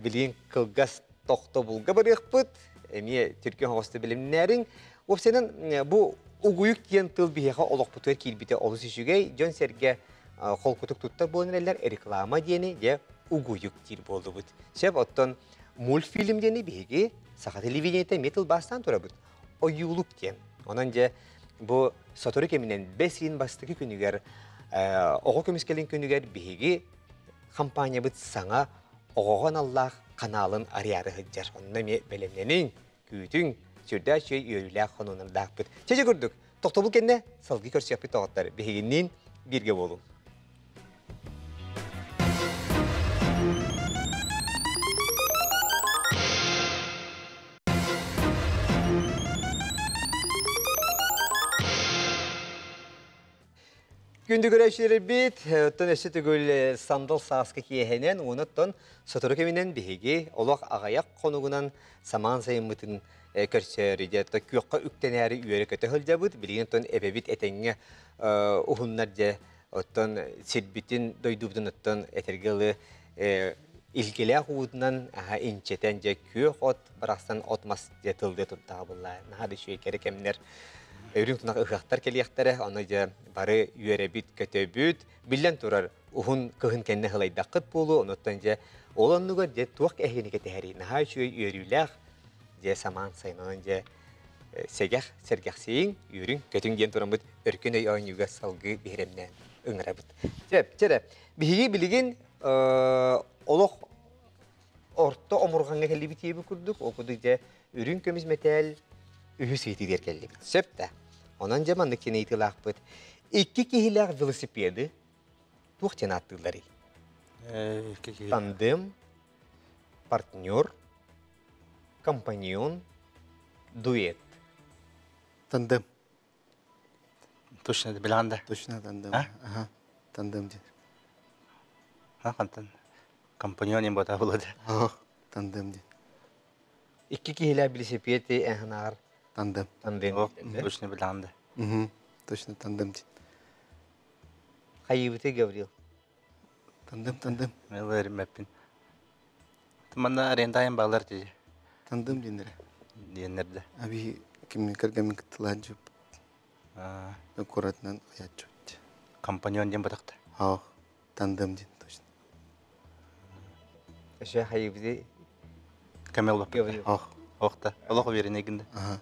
билигин кылгас тохтобулга барыахпыт, эмиэ түргэн оҕосто билимнээриҥ. Уопсайынан бу угуйук диэн тыл биһиэхэ олохпутугар киирбитэ олус үчүгэй. Дьон-сэргэ холкутук туттар буолан эрэллэр реклама диэни дьэ угуйук диир буоллубут. Сөп, оттон мультфильм диэни биһиги саха телевидениетэ эмиэ тылбаастаан турабыт. Ойуулук диэн. Онон дьэ бу сотору кэминэн бэс ыйын бастакы күнүгэр оҕо көмүскэлин күнүгэр биһиги компаниябыт саҥа оҕоҕо аналлаах каналын арыйаары сылдьар. Онно эмиэ бэлэмнэниҥ, күүтүҥ, сүрдээх үчүгэй үөрүүлээх хонуунардаахпыт. Чэ курдук, тохтобул кэннэ салгыы көрсүөхпүт доҕоттор. Биһигинниин бииргэ буолуҥ. Күндү көрөөччүлэрбит, оттон өссө төгүл сандал сааскы киэһэнэн, уонуттан сотору кэминэн биһиги олох аҕыйах хонугунан самаан сайыммытын көрсөөрү, дьэ, күөххэ үктэнээри үөрэ-көтө сылдьабыт. Билигин оттон эбэбит этэҥҥэ уһуннар дьэ, оттон сирбитин, дойдубутун оттон этэргэ ылы илгэлээх уутунан инчэтэн дьэ күөх от барахсан от-мас дьэ тыллыа турдаҕа буолла. Наһаа да үчүгэй кэрэ кэмнэр үрүҥ тунах ыһыахтар кэлиэхтэрэ, ону дьэ бары үөрэбит, көтөбүт. Биллэн турар, уһун кыһын кэннэ сылайдаххыт буолуо, онуттан дьэ ол оннугар дьэ туох эһигини кэтэһэрий? Наһаа үчүгэй үөрүүлээх дьэ самаан сайын, онон дьэ сэгэх, сэргэхсийиҥ, үөрүҥ, көтүҥ диэн тураммыт өркөн өй оонньууга салгыы биһирэмнээн ыҥырабыт. Дьэ, чэрэ, биһиги билигин олох орто омурҕаҥҥа кэллибит диэбит курдук, ол курдук дьэ үрүҥ көмүс мэтээл үһүс ыйытыытыгар кэллибит. Сөп да. Онон дьэ маннык диэн ыйытыылаахпыт. Икки киһилээх велосипеды туох диэн ааттыылларый? Тандем, партнер, компаньон, дуэт. Тандем. Точно билэҕин да? Точно тандем. Аха. Тандем диэн. Ха хантан? Компаньон диэн буолта буолуо Ох, тандем диэн. Икки киһилээх велосипеди эһанаар Тандем. Тандем. Ох, точно билэҕин да? Угу. Точно тандем диэн. Хайыыбыты Гаврил? Тандем, тандем. Мен эриммэппин. Манна арендайын баалар дии. Тандем диэннэрэ. Диэннэрдэ. Аби кимин кэргэммин кыттылаан жып. Куоратынан аятчыбыт. Компаньон диэн батахта. Ох, тандем диэн точно. Өсө хайыбыты Камел Ох, охта. Олох уверенный гында. Ага.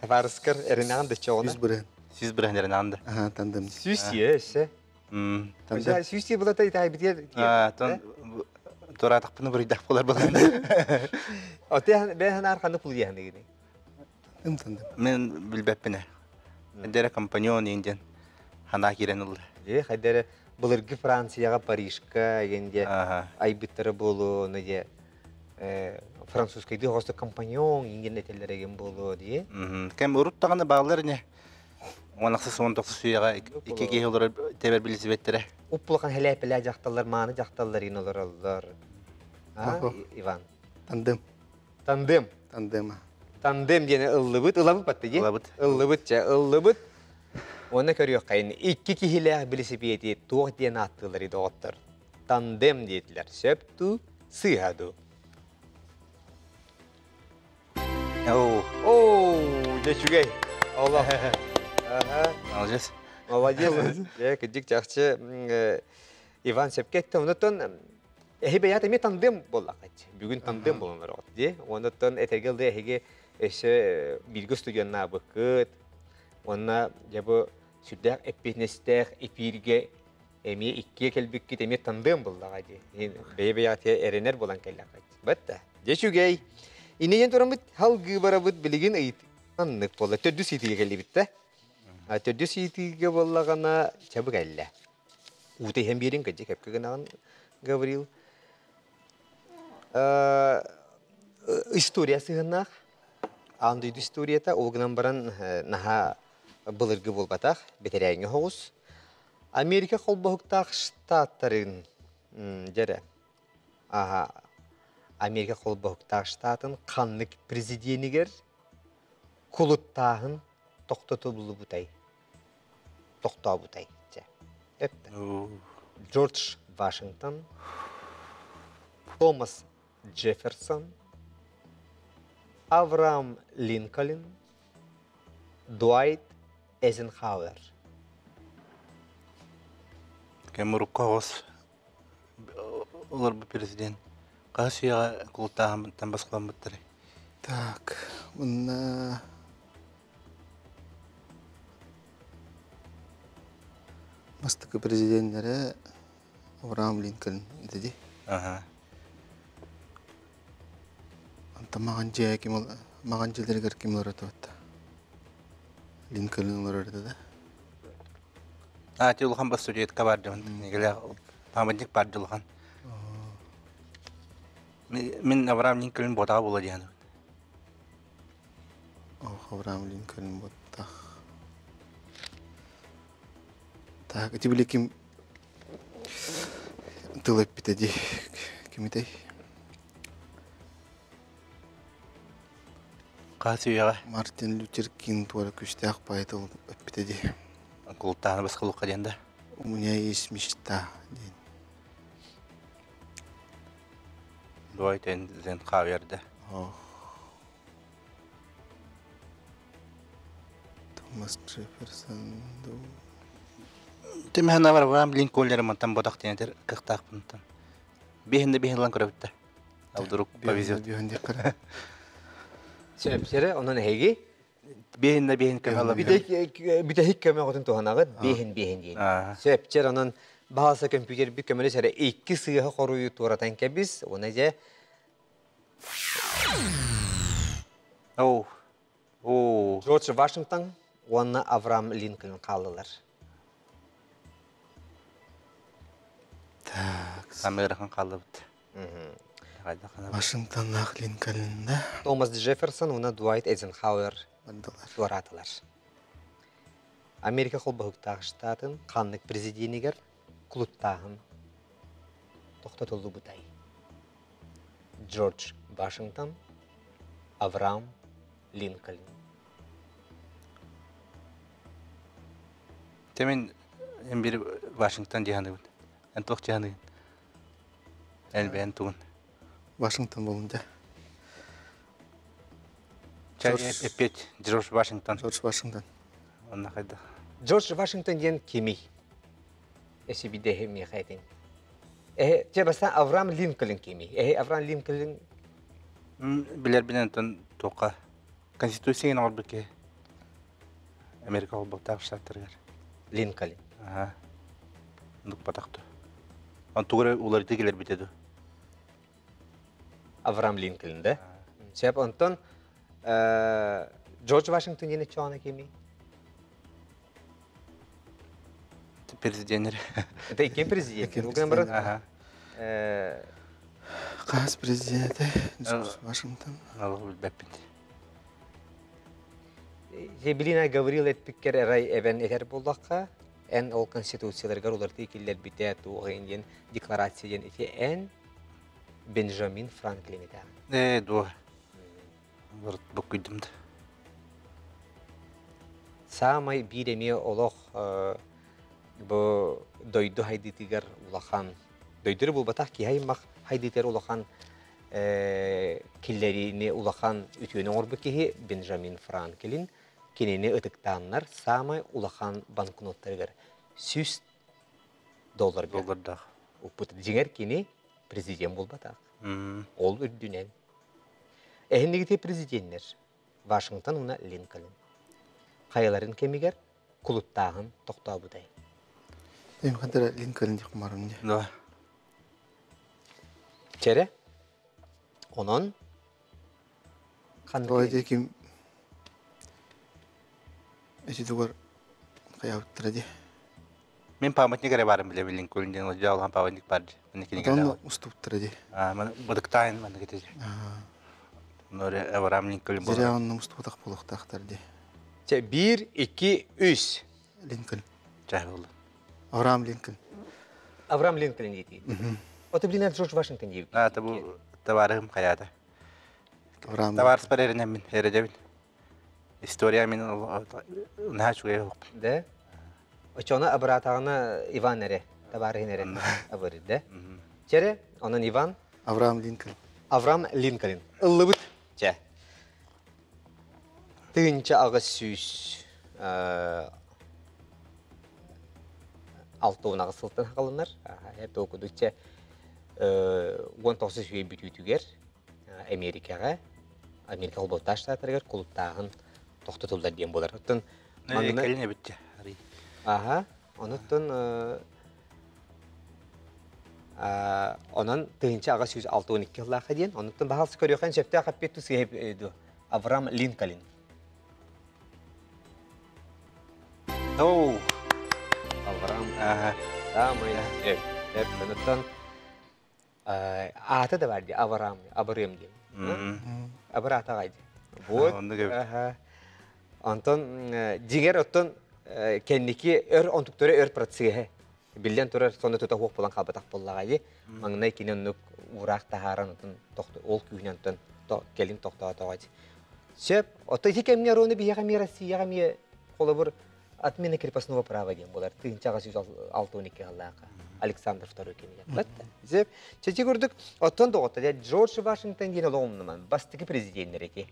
Табаарыскар эрэнэҕин да чоҕуна. 100 бырыһын. 100 бырыһын эрэнэҕин да. Ага, тандем. Сүүс тиэ өссө. Тандем. Сүүс тиэ булата итаайбытыгар. Аа, тон тураатахпына буруйдаах буолар буолан. Оте бэйэн арханы пулуйаһыныгыны. Тандем, тандем. Мен билбэппинэ. Дere компаньон инден хана кирен ылла. Же хайдары былыргы Францияга Парижка эгенде айбыттары болу, оны же французскайды хосто компаньон инген этеллер еген болу дие. Кем уруттаганы баглар не. Онақсы сон тоқсы сүйеға икки киһи олорор тебер билисибеттере. Уппулахан хелепеле жакталар, мааны жакталар ин олороллор. Иван. Тандем. Тандем. Тандем. Тандем диэн ыллыбыт, ылабыт батты ди. Ылабыт. Ыллыбыт ча, ыллыбыт. Оны көрүөх кайын. Икки киһилээх билисипиэти туох диэн ааттыылар доҕоттор. Тандем диэтилэр. Сөп туу, сыыһа дуу. Оу. Оу, дьэ үчүгэй. Олох. Аха. Молодец. Молодец. Дьэ, кырдьык чахчы Иван сөпкө этте. Онтон эһи бэйэт эмиэ тандем буоллаххыт. Бүгүн тандем буолан олороҕут дии. Онтон этэргэ дылы эһиги өссө бииргэ студеннаабыккыт. Уонна дьэ бу сүрдээх эппиэтинэстээх эпииргэ эмиэ иккиэ кэлбиккит эмиэ тандем буоллаҕа дии. Бэйэ-бэйэҕитигэр эрэнэр буолан кэллэххит. Бытта. Дьэ үчүгэй. Иннинэн тураммыт халгыы барабыт билигин ыйыт маннык буолла. Төрдүс ыйытыыга кэллибит да. Төрдүс ыйытыыга буоллаҕына чабы кэллэ. Уута иһэн биэриҥ кырдьык эпкэ гынаҕын Гаврил. История сыһыннаах. Аан дойду историята ол гынан баран наһаа былыргы буолбатах, бэтэрээҥҥи соҕус. Америка холбоһуктаах штаттарын дьэрэ аха Америка холбоһуктаах штатын ханнык президенигэр кулуттааһын тохтотуллубутай тохтообутай дьэ эптэ Джордж Вашингтон, Томас Джефферсон, Авраам Линкольн, Дуайт Эйзенхауэр. Кэм урукку оҕус олорбут президент хаһыс үйэҕэ култааһыммыттан босхоломмуттарый? Так, мына бастакы президеннэрэ Авраам Линкольн этэ дии. Аха. Онтон маҕан дьиэ ким маҕан дьиэлэригэр ким олорор этэ Линкольн олорор этэ да. А, ти улахан бас студентка бар дьон. Неделя памятник бар дьулахан. Мин Авраам Линкольн ботаҕа буола диэн. Ох, Авраам Линкольн буттах. Так, ити били ким тыл эппитэ дии. Кимитэй? Хас үйэҕэ? Мартин Лютер Кинг туора күүстээх баайы тыл эппитэ дии. Култааны баскалукка диэн да. У меня есть мечта диэн. Дуай тен хаверде. Ох. Томас Джефферсон дуу. Тимһэн Авраам Линкольнер мантан ботах диэн кыахтаахпынтан. Биһин биһин лан көрөбүттэ. А вдруг повезет. Биһин диэххэ. Сөпсөрө, онон эһиги Биһин да биһин көмө бүтэһик көмөҕүтүн туһанаҕыт биэһин биэһин диэн. Сөпчер онон баһалса компьютер бит көмөлөс эрэ икки сыыһа хоруйу туоратан кэбис, уна дьэ Оу. Оо. Джордж Вашингтон уонна Авраам Линкольн хааллылар. Так. Самырахан хааллыбыт. Вашингтоннаах Линкольнда Томас Джефферсон уонна Дуайт Эйзенхауэр бардылар. туораатылар. Америка холбоһуктаах штатын ханнык президенигэр кулуттааһын тохтотуллубутай? Джордж Вашингтон, Авраам Линкольн. Темин эн бир Вашингтон диһаныгын. Эн туох диһаныгын? Элбээн тугун. Вашингтон болун дьэ. Эппиэт Джордж Вашингтон. Джордж Вашингтон. Онна хайда. Джордж Вашингтон диэн кимий? Эсибидеһи миэхэ этиҥ. Эһэ, чэ бастаан Авраам Линкольн кимий? Эһэ Авраам Линкольн Билэрбинэн онтон туохха Конституцияны оҥорбут киһи. Америка холбоктаах штаттарыгар. Линкольн. Аха. Нукпатах ту. Он тугу эрэ уларыта кэлэрбитэ ду. Авраам Линкольн, да? Сөп, онтон Джордж Вашингтон диэн иччоҕуна кимий? Президеннер. Это ким президент? Ким баран? Ага. Хас президенте Джордж Вашингтон. Аллах билбэппин. Билина Гаврил этпиккер эрай эбен этер буллахха, эн ол конституцияларгар уларытыы киллэрбитэ туох диэн декларация диэн ити эн Бенджамин Франклин этэ. Э, дуо. Буккуйдум да. Саамай биир эмиэ олох бу дойду хайдыытыгар улахан дойдуру булбатах киһи аймах хайдыытыгар улахан киллэриини улахан үтүөнү оҥорбут киһи Бенджамин Франклин кинини ытыктааннар саамай улахан банкноттарыгар 100 долларга Доллардаах. укпут. Дьиҥэр кини президент буолбатах. Ол үрдүнэн. Эһиннигити президеннэр Вашингтон уонна Линкольн хайаларын кэмигэр кулуттааһын тохтообутай. Эм хантара Линкольн диэх марым дии. Да. Чэрэ. Онон ханнык Ой ким эти тугар хайабыттара дии. Мен памятник эрэ баарым билэбин Линкольн диэн олдьо улахан памятник бар дии. Манна кинигэлээх. Отон устубуттара дии. Аа, маны быдыктаайын манна кити. Нори Авраам Линкольн Зря буолар. онно устубатах буолуохтаахтар дии. Чэ, биир, икки, үс. Линкольн. Чай буолла. Авраам Линкольн. Авраам Линкольн диэтии. Ото блин, Джордж Вашингтон диэбит. Аа, табу табаарыһым хайаата. Авраам Табаарыспар эрэнэммин, эрэдэбин. История мин наһаа үчүгэй оһох. Да? Очону абыраатаҕына Иван эрэ, табаарыһын эрэ абырыр да? Чэрэ, онон Иван Авраам Линкольн. Авраам Линкольн. Ыллыбыт. Чэ. 1800 6 сылтан хаалынар. Это окудучча 19 үйэ бүтүүтүгэр Америкаҕа Америка холботтаах штаттарыгар кулуттааһын тохтотуллар диэн буолар. Оттон манна Кэлин эбитчэ. Аха, онуттан онон 1862 сыллаахха диэн, онуттан баһалсы көрүөххэ сөптөөх эппиэт тус Авраам Линкольн. Оу. Авраам Аха. самый эп онуттан ааты да бар дии, Авраам, Абырыам диэн. Абыраата аҕай дии. Вот. Оннук эбит. Аха. Онтон дьиҥэр оттон кэнники өр онтуктары өр процеһэ биллэн турар сонно тута хуох булан хаалбатах буоллаҕа дии. Маҥнай кини оннук уураах таһааран отун ол күүһүнэн оттон кэлин тохтоотоҕо дии. Сөп. Оттон ити кэмҥэ рону биһиэхэ эмиэ Россияҕа эмиэ холобур отмена крепостного права диэн буолар. 1862 сыллаахха Александр II кэмигэр. Батта. Сөп. Чэчи курдук оттон доҕотто Джордж Вашингтон диэн олоҕумнуман бастакы президеннэр эти.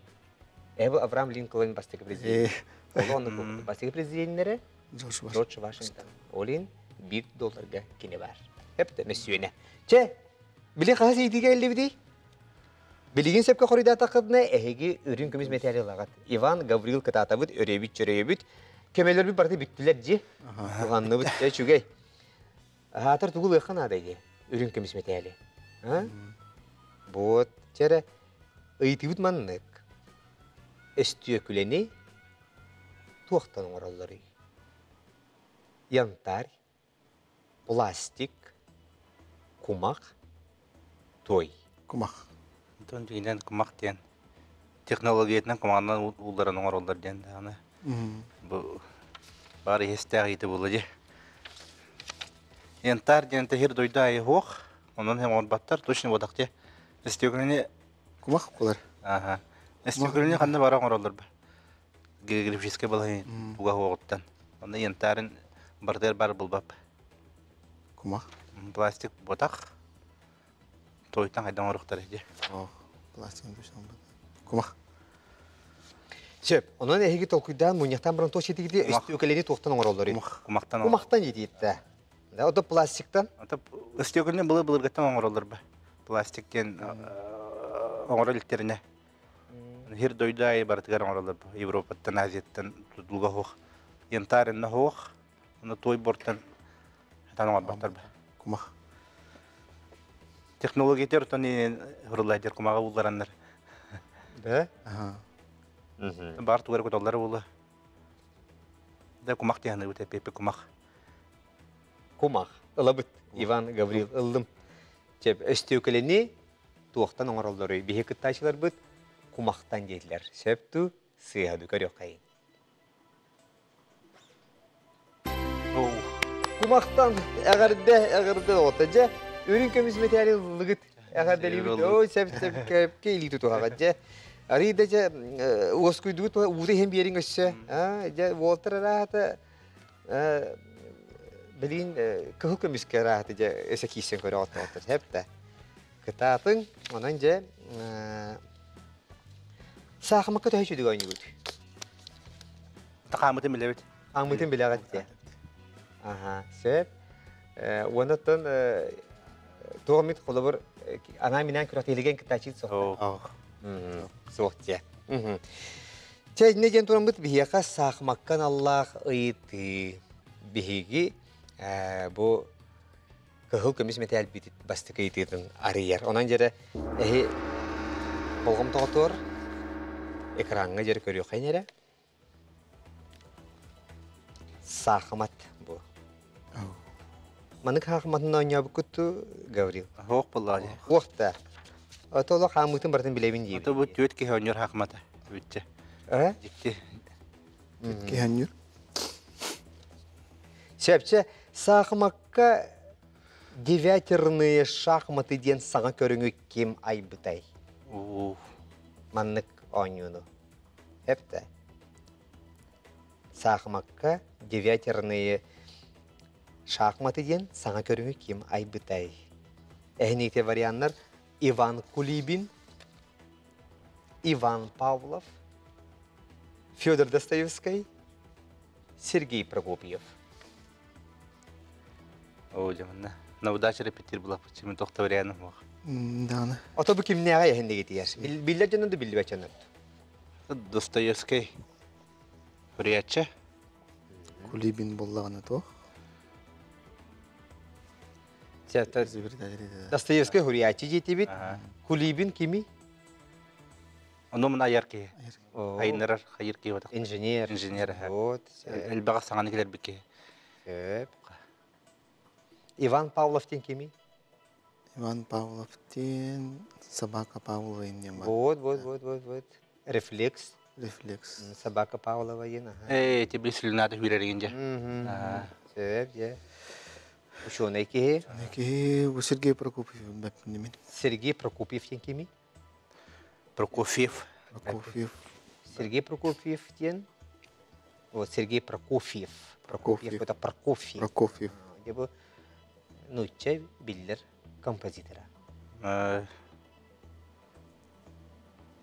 Эбу Авраам Линкольн бастакы президент. Ол бастакы президеннэрэ Джордж Вашингтон. Олин 1 долларга кини бар. Эпте мессүөнэ. Че, били хаһас иитигэ эллибитий? Билигин сөпкө хоруйдаатаххытына эһиги үрүҥ көмүс мэтээли ылаҕыт. Иван Гаврил кытаатабыт, өрөбүт чөрөйөбүт. Көмөлөрбүт барыта бүттүлэр дьи. Туһанныбыт, чэ үчүгэй. Аһаатар тугу ылыахха наада дии үрүҥ көмүс мэтээли. Вот, чэрэ, ыйытыыбыт маннык. Өстүөкүлэни туохтан оҥороллоруй? Янтарь, пластик, кумах, той. Кумах. Онтон дьиҥинэн кумах диэн технологиятынан кумаҕынан уулларан оҥороллор диэн даҕаны. Бу баар иһистээх иитэ буолла дии. Янтарь диэн тэһир дойду аайы суох. Онон һэм оҥорбаттар точно буотах дии. Өстүөкүлэни Кумах буолар. Аха. Өстүөкүлэни ханна бара оҥороллор ба? Географическай балаһын туга хуоҕуттан. Онно янтарын бардыар бар булбап. Кумах. Пластик буотах. Тойтан хайдан оҥоруохтар дии. Ох, пластик Кумах. Сөп. Онон эһиги толкуйдаан мунньахтаан баран туох ситигити өстүөкэлэни туохтан оҥороллор? Кумах. Кумахтан. Кумахтан иитиитте. Да, ото пластиктан? Ото өстүөкүлүнү былы былыргыттан оҥороллор ба. Пластик диэн оҥоро иликтеринэ. Хир дойду аайы барытыгар оҥороллор бу. Европаттан, Азияттан тутулуга суох. Янтарь инна суох. Онно той бортан хатан оҥорботтор ба. Кумах. Технология оттон хурулайдер кумаҕа буллараннар. Да? Аха. Бар тугар куталлар була. Да кумах диһаны бит кумах. Кумах. Ылабыт. Иван Гаврил ыллым. Чеп өстүөкөлени туохтан оҥороллоруй? Биһи кыттааччыларбыт кумахтан диэтилэр. Сөп ту сыыһа көрүөххэйин. Кумахтан эҕэрдэ, эҕэрдэ оҕото дьэ үрүҥ көмүс мэтээли ыллыгыт. Эҕэрдэлиибит. Ой, сөп сөп кэпке илии тутуһаҕыт дьэ. Арый да дьэ уоскуйдугут уута иһэн биэриҥ өссө. А дьэ уолтар араата билин кыһыл көмүскэ араата дьэ өсө киирсэн көрө оттоҕоттор сөп да. Кытаатыҥ, онон дьэ саахымакка төһө үчүгэй оонньуубут? Хаамытын билэбит. Хаамытын билэҕит дьэ. Аха, сөп. Уонна оттон туох эмит холобур анаан-минээн күрэхтэһиилэргэ кыттааччы суох. Суох дьэ. Чэ, иннэ диэн тураммыт биһиэхэ саахымакка аналлаах ыйытыы. Биһиги бу кыһыл көмүс мэтээлбит бастакы ыйытыытын арыйар. Онон дьэрэ эһи болҕомтоҕотуор экраҥҥа дьэрэ көрүөххэ эрэ. Саахымат бу. Маннык хаахыматын оонньообуккут Гаврил? Суох буоллаҕа дии. Суох да. Ото олох хаамыытын барытын билэбин диибин. Ото бу түөрт киһи оонньуур хаахымата. Бүтчэ. Э? Дьикти. Түөрт киһи оонньуур. Сөпчө, саахымакка девятерные шахматы диэн саҥа көрүҥү ким айбытай? Маннык оонньууну. Эптэ. Саахымакка девятерные шахматы диэн саҥа көрүҥү ким айбытай? Эһиниите варианнар Иван Кулибин, Иван Павлов, Федор Достоевскай, Сергей Прокопьев. Оо, дьэ, на удача репетир булаппыт, мен тохто варианым суох. Даҕаны. Ото бу кимнээҕэ эһиннигитигэр? Биллэр дьонун да биллибэт дьонун. Достоевский суруйааччы. Кулибин буоллаҕына туох? Достоевский суруйааччы диэтибит. Кулибин кими? Ону мын айар киһи. Айыннарар хайыр киһи отох. Инженер. Инженер. Вот. Элбэҕэ саҥаны килэрбит киһи. Сөп. Иван Павлов диэн кимий? Иван Павлов диэн собака Павлова диэн бар. Вот, вот, вот, вот, вот. Рефлекс. Рефлекс. Собака Павлова диэн, аха. Ээ, ити били хүрэригин дьэ. Сөп, дьэ. Ученый киһи. Киһи бу Сергей Прокопьев бэппин Сергей Прокопьев диэн кимий? Прокофьев. Прокофьев. Сергей Прокофьев диэн. Вот Сергей Прокофьев. Прокофьев это Прокофьев. Прокофьев. Дьэ бу нуучча биллэр композитора.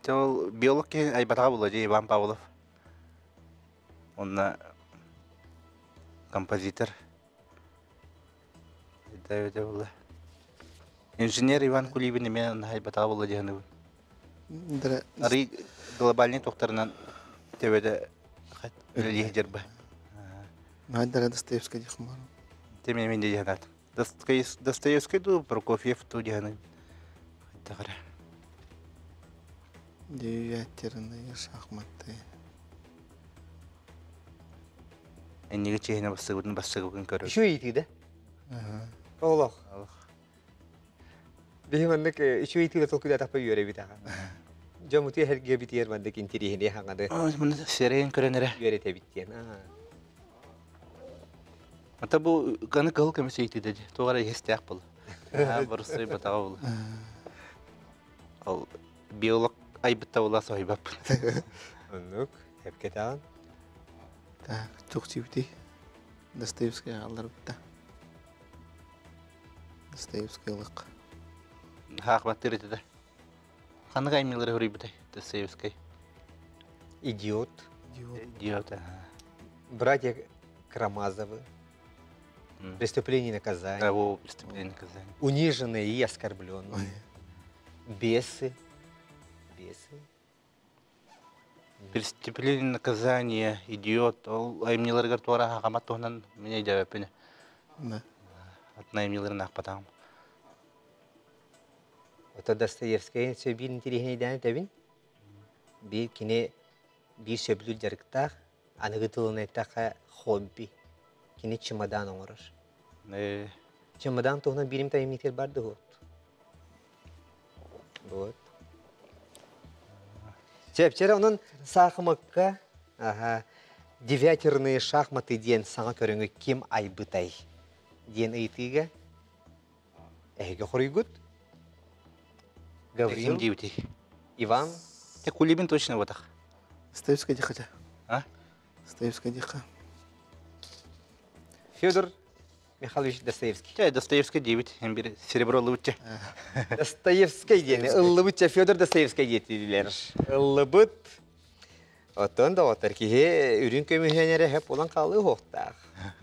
Ол биолог киһи айбатаҕа буолла дии Иван Павлов. Онно композитор. Это буолла. Инженер Иван Кулибин эмиэ айбатаҕа буолла дии саныыбын. Арый глобальный тохтарынан төбөдө үлэлиэ дьарба. Наадара Достоевский диэх баар. Теме мен дии санаатым. Достоевский дуу, Прокофьев дуу дии саныыбын. Хайдах эрэ. Девятерные шахматы. Энниги чиһинэ бассыгыбытын бассыгыбытын көрөр. Үчүгэй ыйытыы да? Олох. Биһи маннык үчүгэй ыйытыыга толкуйдаатахпа үөрэбит аха. Дьоммутугар эргиэбитигэр маннык интириэһинэй хаҥаны Муну сирэйин көрөн эрэ. үөрэтэбит диэн. Ата бу каны кыһыл көмүс ыйытыыда дии. Туох эрэ иһистээх буолла. Борусуй батаҕа буолла. Ол биолог айбытта була соһуйбаппын. Оннук, эпкетаан. Так, туох диибитий? Достоевский аҕалларбыта. Достоевский ылык. Хаахматтыыр этэ да. Ханнык аймыылары суруйбутай Достоевский? Идиот. Идиот. Идиот. Братья Карамазовы. Преступление и наказание. О, преступление и наказание. Униженные и оскорбленные. Бесы. Бесы. Преступление и наказание, идиот, ол айымньыларыгар туора хахамат туһунан мин өйдөөбөппүн. Да. Атын айымньыларын аахпатаҕым. Ото Достоевскай сөбүүр интириэһинэйдээн этэбин. Биир кини биир сөбүлүүр дьарыктаах, аныгы тылынан эттэххэ хобби. Кини чемодан оҥорор. Чемодан туһунан биирим тайымньытыгар бар да Вот. Чэпчэрэ онон саахымакка аха, девятерные шахматы диэн саҥа көрүҥү ким айбытай диэн ыйытыыга эһиги хоруйгут Гаврил диэбитий? Иван Те Кулибин точно буотах. Достоевская диэхэ. А? Достоевская диэхэ. Федор Михайлович Достоевский. Чэ, Достоевский диэбит, эн бир серебро ыллыбытча. Достоевский диэни ыллыбытча Федор Достоевский диэтилэр. Ыллыбыт. Оттон доҕоттор киһи үрүҥ көмүһүн эрэ хөп булан хаалыы уһуохтаах.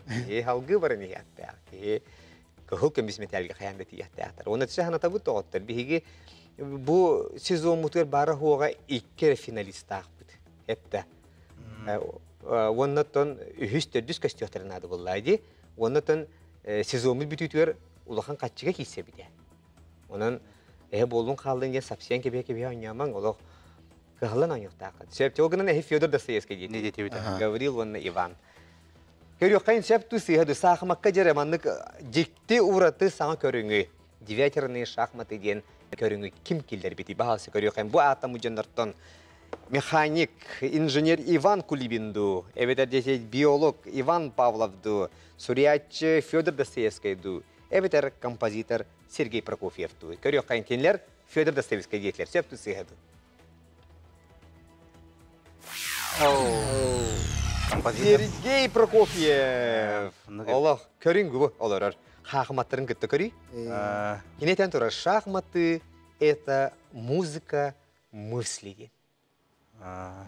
Киһи халгыы баран иһиэхтээх. Киһи кыһыл көмүс мэтээлгэ хайаан да тиийиэхтээхтэр. Уонна түсэ санатабыт доҕоттор биһиги бу сезоммутугар баара хуоҕа икки эрэ финалистаахпыт. Эптэ. Уонна оттон үһүс төрдүс көстүөхтэрин наада буоллаа дии. Уонна оттон сезоммут бүтүүтүгэр улахан хаччыга киирсэбит. Онон эһэ буоллун хааллын диэн сапсыйан кэбиһэ-кэбиһэ оонньоомоҥ олох кыһаллан оонньуохтааххыт. Сөп ол гынан эһи Федор Достоевский диэн диэтибит. Гаврил уонна Иван. Көрүөххэйин сөп туу сыыһа ду саахымакка дьэрэ маннык дьикти ураты саҥа көрүҥү девятерные шахматы диэн көрүҥү ким киллэрбитий баһаалыста көрүөххэйин бу ааттаммыт дьоннортон механик, инженер Иван Кулибин дуу, эбэтэр десе биолог Иван Павлов дуу, суруйааччы Федор Достоевский дуу, эбэтэр композитор Сергей Прокофьев дуу. Көрүөххэйин кинилэр Федор Достоевский диэтилэр. Сөп туу сыыһа дуу. Сергей Прокофьев. Олох көрүҥ бу олорор. Хаахыматтарын кытта көрүй. Кини этэн турар шахматы это музыка мысли диэн.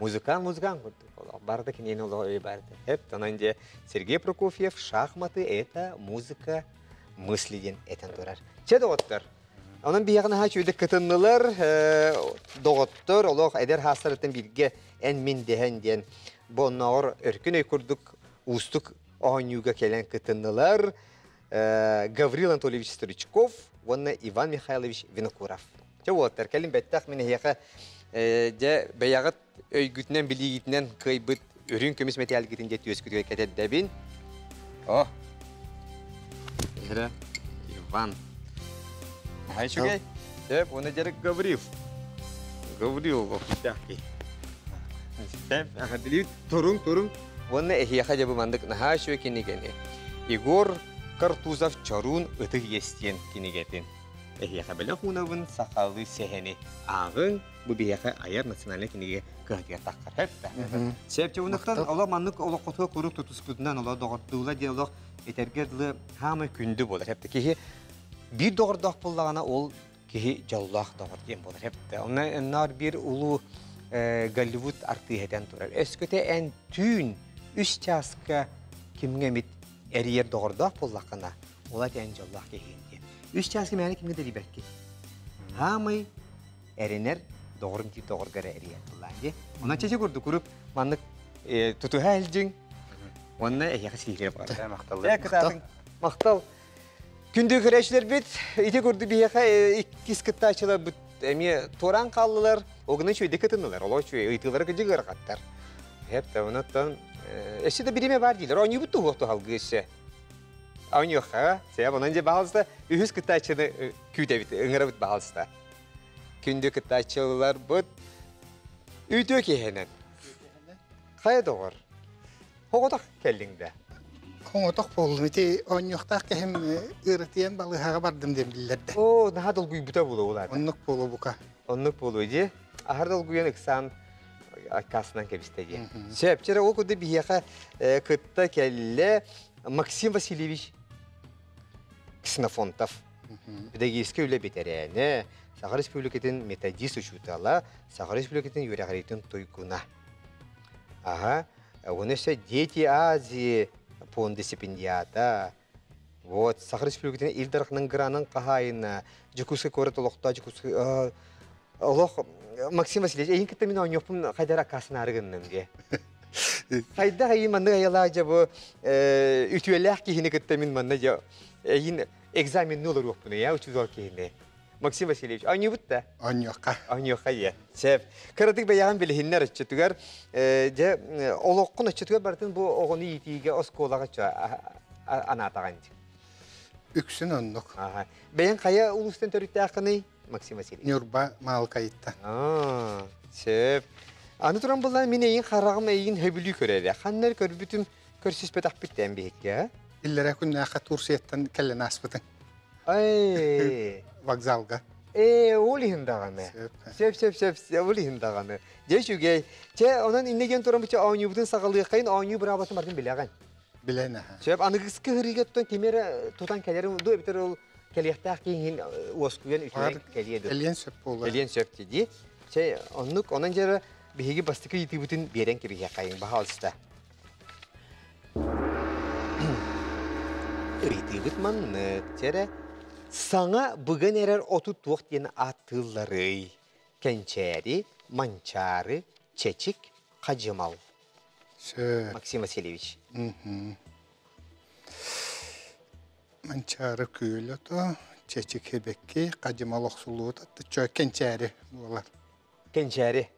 Музыкант музыкант курдук. Барыта кинини олоҕо өй барыта. Эп онон дьэ Сергей Прокофьев шахматы это музыка мысли диэн этэн турар. Чэ доҕоттор, онон биһиэхэ наһаа үчүгэйдик кытыннылар. Доҕоттор олох эдэр хаастарыттан бииргэ эн-мин дэһэн диэн бу оннооҕор өркүн өй курдук уустук оонньууга кэлэн кытыннылар. Гаврил Анатольевич Стручков уонна Иван Михайлович Винокуров. Чэ уолаттар, кэлин бэттэх мин эһиэхэ дьэ бэйэҕит өйгүтүнэн, билиигитинэн кыайбыт үрүҥ көмүс мэтээлгитин дьэ түөскүтүгэр кэтэрдэбин. О! Эһэрэ Иван. Ай үчүгэй. Сөп, уонна дьарык Гаврил. Гаврил киһи. Сөп, эҕэрдэлиибит. Туруҥ, туруҥ. Уонна эһиэхэ дьэ бу маннык наһаа үчүгэй кинигэни Егор Картузов Чоруун ытык иэс диэн кинигэтин эһиэхэ бэлэх уунабын сахалыы сэһэни ааҕыҥ бу биһиэхэ айар национальнай кинигэ кыһатыгар таххар хэп Сөп чугунуктан олох маннык олоххотуга куруук тутуспутунан олох доҕордуула диэн олох этэргэ дылы хаамай күндү буолар хэп киһи биир доҕордоох буоллаҕына ол киһи дьоллоох доҕор диэн буолар хэп онно онноор биир улуу Голливуд артыыһа этэн турар өскөтө эн түүн үс чааска кимҥэ эмит эрийэр доҕордоох буоллаххына ол эн дьоллоох киһигин диэн үс чааска мээнэ кимҥэ да эрийбэккин хаамай эрэнэр доҕорум диир доҕорго эрэ эрийэр буоллаан дии онон чэчи курдук куруук маннык тутуһа илдьиҥ уонна эһиэхэ сиһилиэ баҕарабын махтал кытаатыҥ махтал Күндү көрөөччүлэрбит, ити курдук биһиэхэ иккис кыттааччыларбыт эмиэ туораан хааллылар, ол гынан үчүгэйдик кытыннылар, олох үчүгэй ыйытыылара кыдьык ыарахаттар. Хэп да онуттан өссө да бириэмэ баар диилэр, оонньуубут туһуох туһалгыы өссө. Оонньуохха, сөп, онон дьэ баһаалыста үһүс кыттааччыны күүтэбит, ыҥырабыт баһаалыста. Күндү кыттааччыларбыт үтүө киһинэн. Хайа доҕор, Оҕотох кэллиҥ да? Оҥотох буоллум. Ити оонньуохтаах киһим ыарытыйан балыыһаҕа бардым диэн биллэрдэ. Оо, наһаа долгуйбута буолуо улаата. Оннук буолуо бука. Оннук буолуо дии. Аһар долгуйан ыксаан аккаастанан кэбистэ дии. Сөп, чэрэ ол курдук биһиэхэ кытта кэллэ Максим Васильевич Ксенофонтов. Педагогическай үлэ бэтэрээнэ, Саха Республикатын методист учуутала, Саха Республикатын үөрэҕириитин туйгуна. Аха, Уонна өссө Дети Азии пуонда стипендиата. Вот, Саха Республикатын Ил Дарханын гранын хаһаайына, Дьокуускай куорат олохтоох Дьокуускай олох Максим Васильевич, эйин кытта мин оонньуохпун хайдах аккаастанаары гынным диye. Хайдах эйин маннык айылаа дьэ бу үтүөлээх киһини кытта мин манна дьэ эйин экзаменны олоруохпун я учуутал киһини. Максим Васильевич, оонньуубут да? Оонньуохха. Оонньуохха ийэ. Сеп. Кыратык бэйэҕин билиһиннэр өччөтүгэр дьэ олоххун өччөтүгэр барытын бу оҕону иитиигэ оскуолаҕа анаатаҕын. Үксүн оннук. Бэйэҥ хайа улуустан төрүттээххиний, Максим Васильевич? Ньурба Маалкайыттан. Сөп. Аны туран буллан мин эйин хараҕым эйин хөбүлүү көрөрө. Ханна көрбүтүм көрсүспэтахпит тэн биһикке. Иллэрэ күннээххэ Турцияттан кэлэн ааспытыҥ. Ай. Вокзалга. Ээ, ол иһин даҕаны. Сөп, сөп, сөп, ол иһин даҕаны. Дьэ үчүгэй. Чэ, онон иннэ диэн туран бу оонньуубутун саҕалыаххайын, оонньуу быраабатын бартын билэҕин. Билэн аха. Сөп, аныгыскы хырыыга тутан кими эрэ тутан кэлэрин ду эбэтэр ол кэлиэхтээх киһин уоскуйан үчүгэй кэлиэ ду. Кэлиэн сөп буолар. Кэлиэн сөп дии. Чэ, оннук, онон дьэ биһиги бастакы ыйытыыбытын биэрэн кэбиһиэххэйиҥ, баһаалыста. Ыйытыыбыт маннык, чэрэ, саҥа быган эрэр оту туох диэн ааттыылларый? Кэнчээри, манчаары, чэчик, хадьымал. Сөп. Максим Васильевич. Манчаары күөл ото, чэчик хэбэкки, хадьымал охсуллубут чөө кэнчээри буолар. Кэнчээри.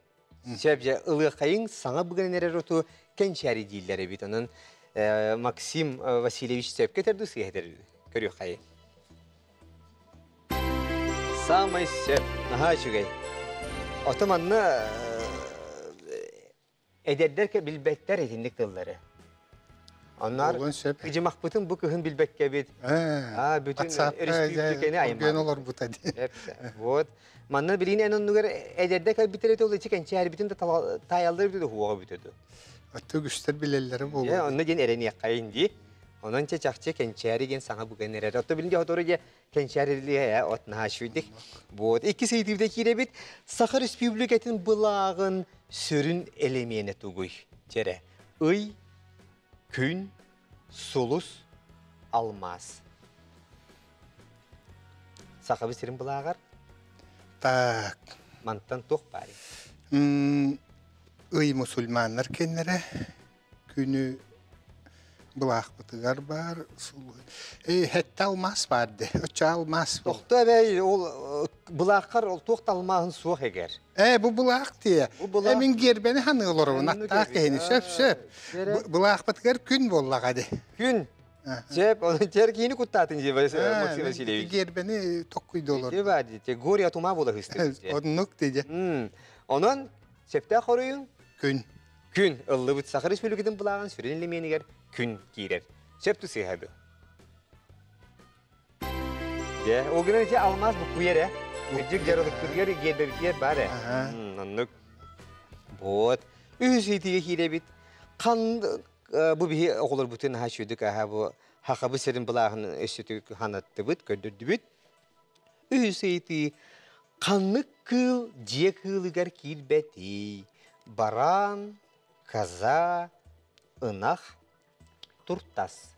Сөп дьэ, ылыаххайыҥ саҥа быган эрэр оту кэнчээри дииллэр эбит. Онон Максим Васильевич сөпкө этэр дуу сыыһа этэр көрүөххэйиҥ. Саамай сөп, наһаа үчүгэй. Ото манна эдэрдэр билбэттэр итинник тыллары. Оннор кыдьымахпытын бу кыһын билбэккэбит. Аа, бүтүн өрөспүүбүлүкэни аймаан олорбута дии. Вот. Манна билигин эн оннугар эдэрдэ кэлбиттэр этэ ол ичи кэнчээрибитин да таайаллар бүтү хуоҕа бүтөдү. Өттө үгүстэр билэллэрэ буолуо. Онно диэн эрэниэххэйин дии. Онон чэ чахчы кэнчээри диэн саҥа бүгэн эрэр. Отто билинге хотору дьэ кэнчээрилиэ от наһаа үчүгүйдик. Вот иккис ыйытыыбыта киирэбит. Саха Республикатын былааҕын сүрүн элеменэ тугуй? Чэрэ. Ый, күн, сулус, алмаас. Сахабыт сирин былааҕар? Так. Мантан туох баарый? Ый мусульманнар кэннэрэ күнү былаахпытыгар баар Э, алмаас баар де. Оччо алмаас. Тохто эбэй, ол былааххар ол туох да алмааһын суох эгер. Э, бу былаах тиэ. Э, мин гербени ханы олоробун, аттаах киһини. Сөп, сөп. Былаахпытыгар күн буоллаҕа де. Күн. Сөп, onun тер киини куттаатын же Максим Васильевич. Гербени токкуйду олор. Те бар те горе от ума була хысты. Оннук диде. Онон септэ хоруйун күн. Күн ыллыбыт Саха Республикатын былааҕын сүрүн элеменигэр күн киирэр. Сөп тусыһады. Дьэ, ол гынан ити алмаас буккуйар э. Кырдьык дьаралыкпытыгар гиэрбэбитигэр баар э. Оннук. Вот. Үһүс ыйытыыга киирэбит. Хан бу биһи оҕолорбутун наһаа үчүгдүк аһа бу хахабы сирин былааһын өссө ханаттыбыт, көрдөрдүбүт. Үһүс ыйытыы ханнык кыыл дьиэ кыылыгар киирбэтий? Бараан, коза, ынах, туртас.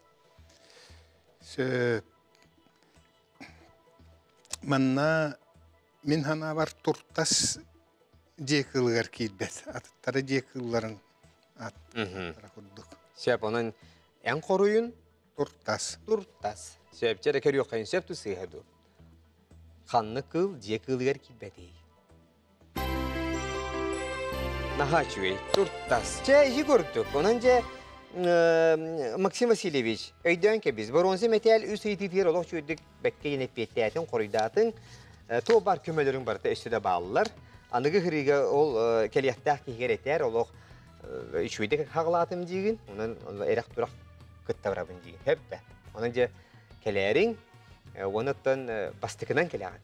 Сөп. Манна мин санаабар туртас дьиэ кыылыгар киирбэт. Атыттара дьиэ кыылларын аттара курдук. Сөп, онон эн хоруйун Туртас. Туртас. Сөп, чэрэ көрүөххэйин сөп ту сыыһа ду. Ханнык кыыл дьиэ кыылыгар киирбэтий? Наһаа үчүгэй. Туртас. Чэ, иһи көрдүк. Онон дьэ Максим Васильевич, өйдөөн кэбис. Боруонса мэтээл үс ыйытыытыгар олох үчүгэйдик бэккэ диэн эппиэттээтиҥ, хоруйдаатыҥ. Туох баар көмөлөрүҥ барыта өссө да бааллар. Аныгы хырыыга ол кэлиэхтээх киһигэр этээр, олох үчүгэйдик хаҕылаатым диигин. Онон эрэх-турах кытта барабын диигин. Сөп да. Онон дьэ кэлээриҥ, уонуттан бастакынан кэлэҕин.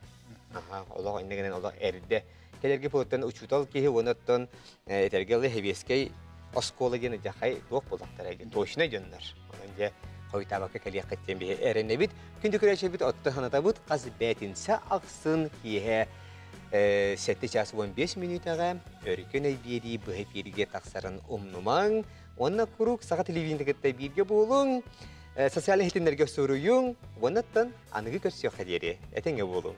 Аха, олох иннигинэн олох эрдэ кэлэргэ буоттан учуутал киһи уонуттан этэргэ ылы хэбиэскэй оскуола диэн дьахай туох буоллахтара точно дьоннор. Онон дьэ хойутаабакка кэлиэххит диэн биһи эрэнэбит. Күндү көрөөччүбүт оттон санатабыт хас бээтинсэ ахсын киэһэ 7 час 15 мүнүүтэҕэ өркөн өй биэрии быһа эфиргэ тахсарын умнумаҥ. Уонна куруук саха телевидениетэ кытта бииргэ буолуҥ. Социальнай ситимнэргэ суруйуҥ, уоннаттан аныгы көрсүөххэ диэри этэҥҥэ буолуҥ.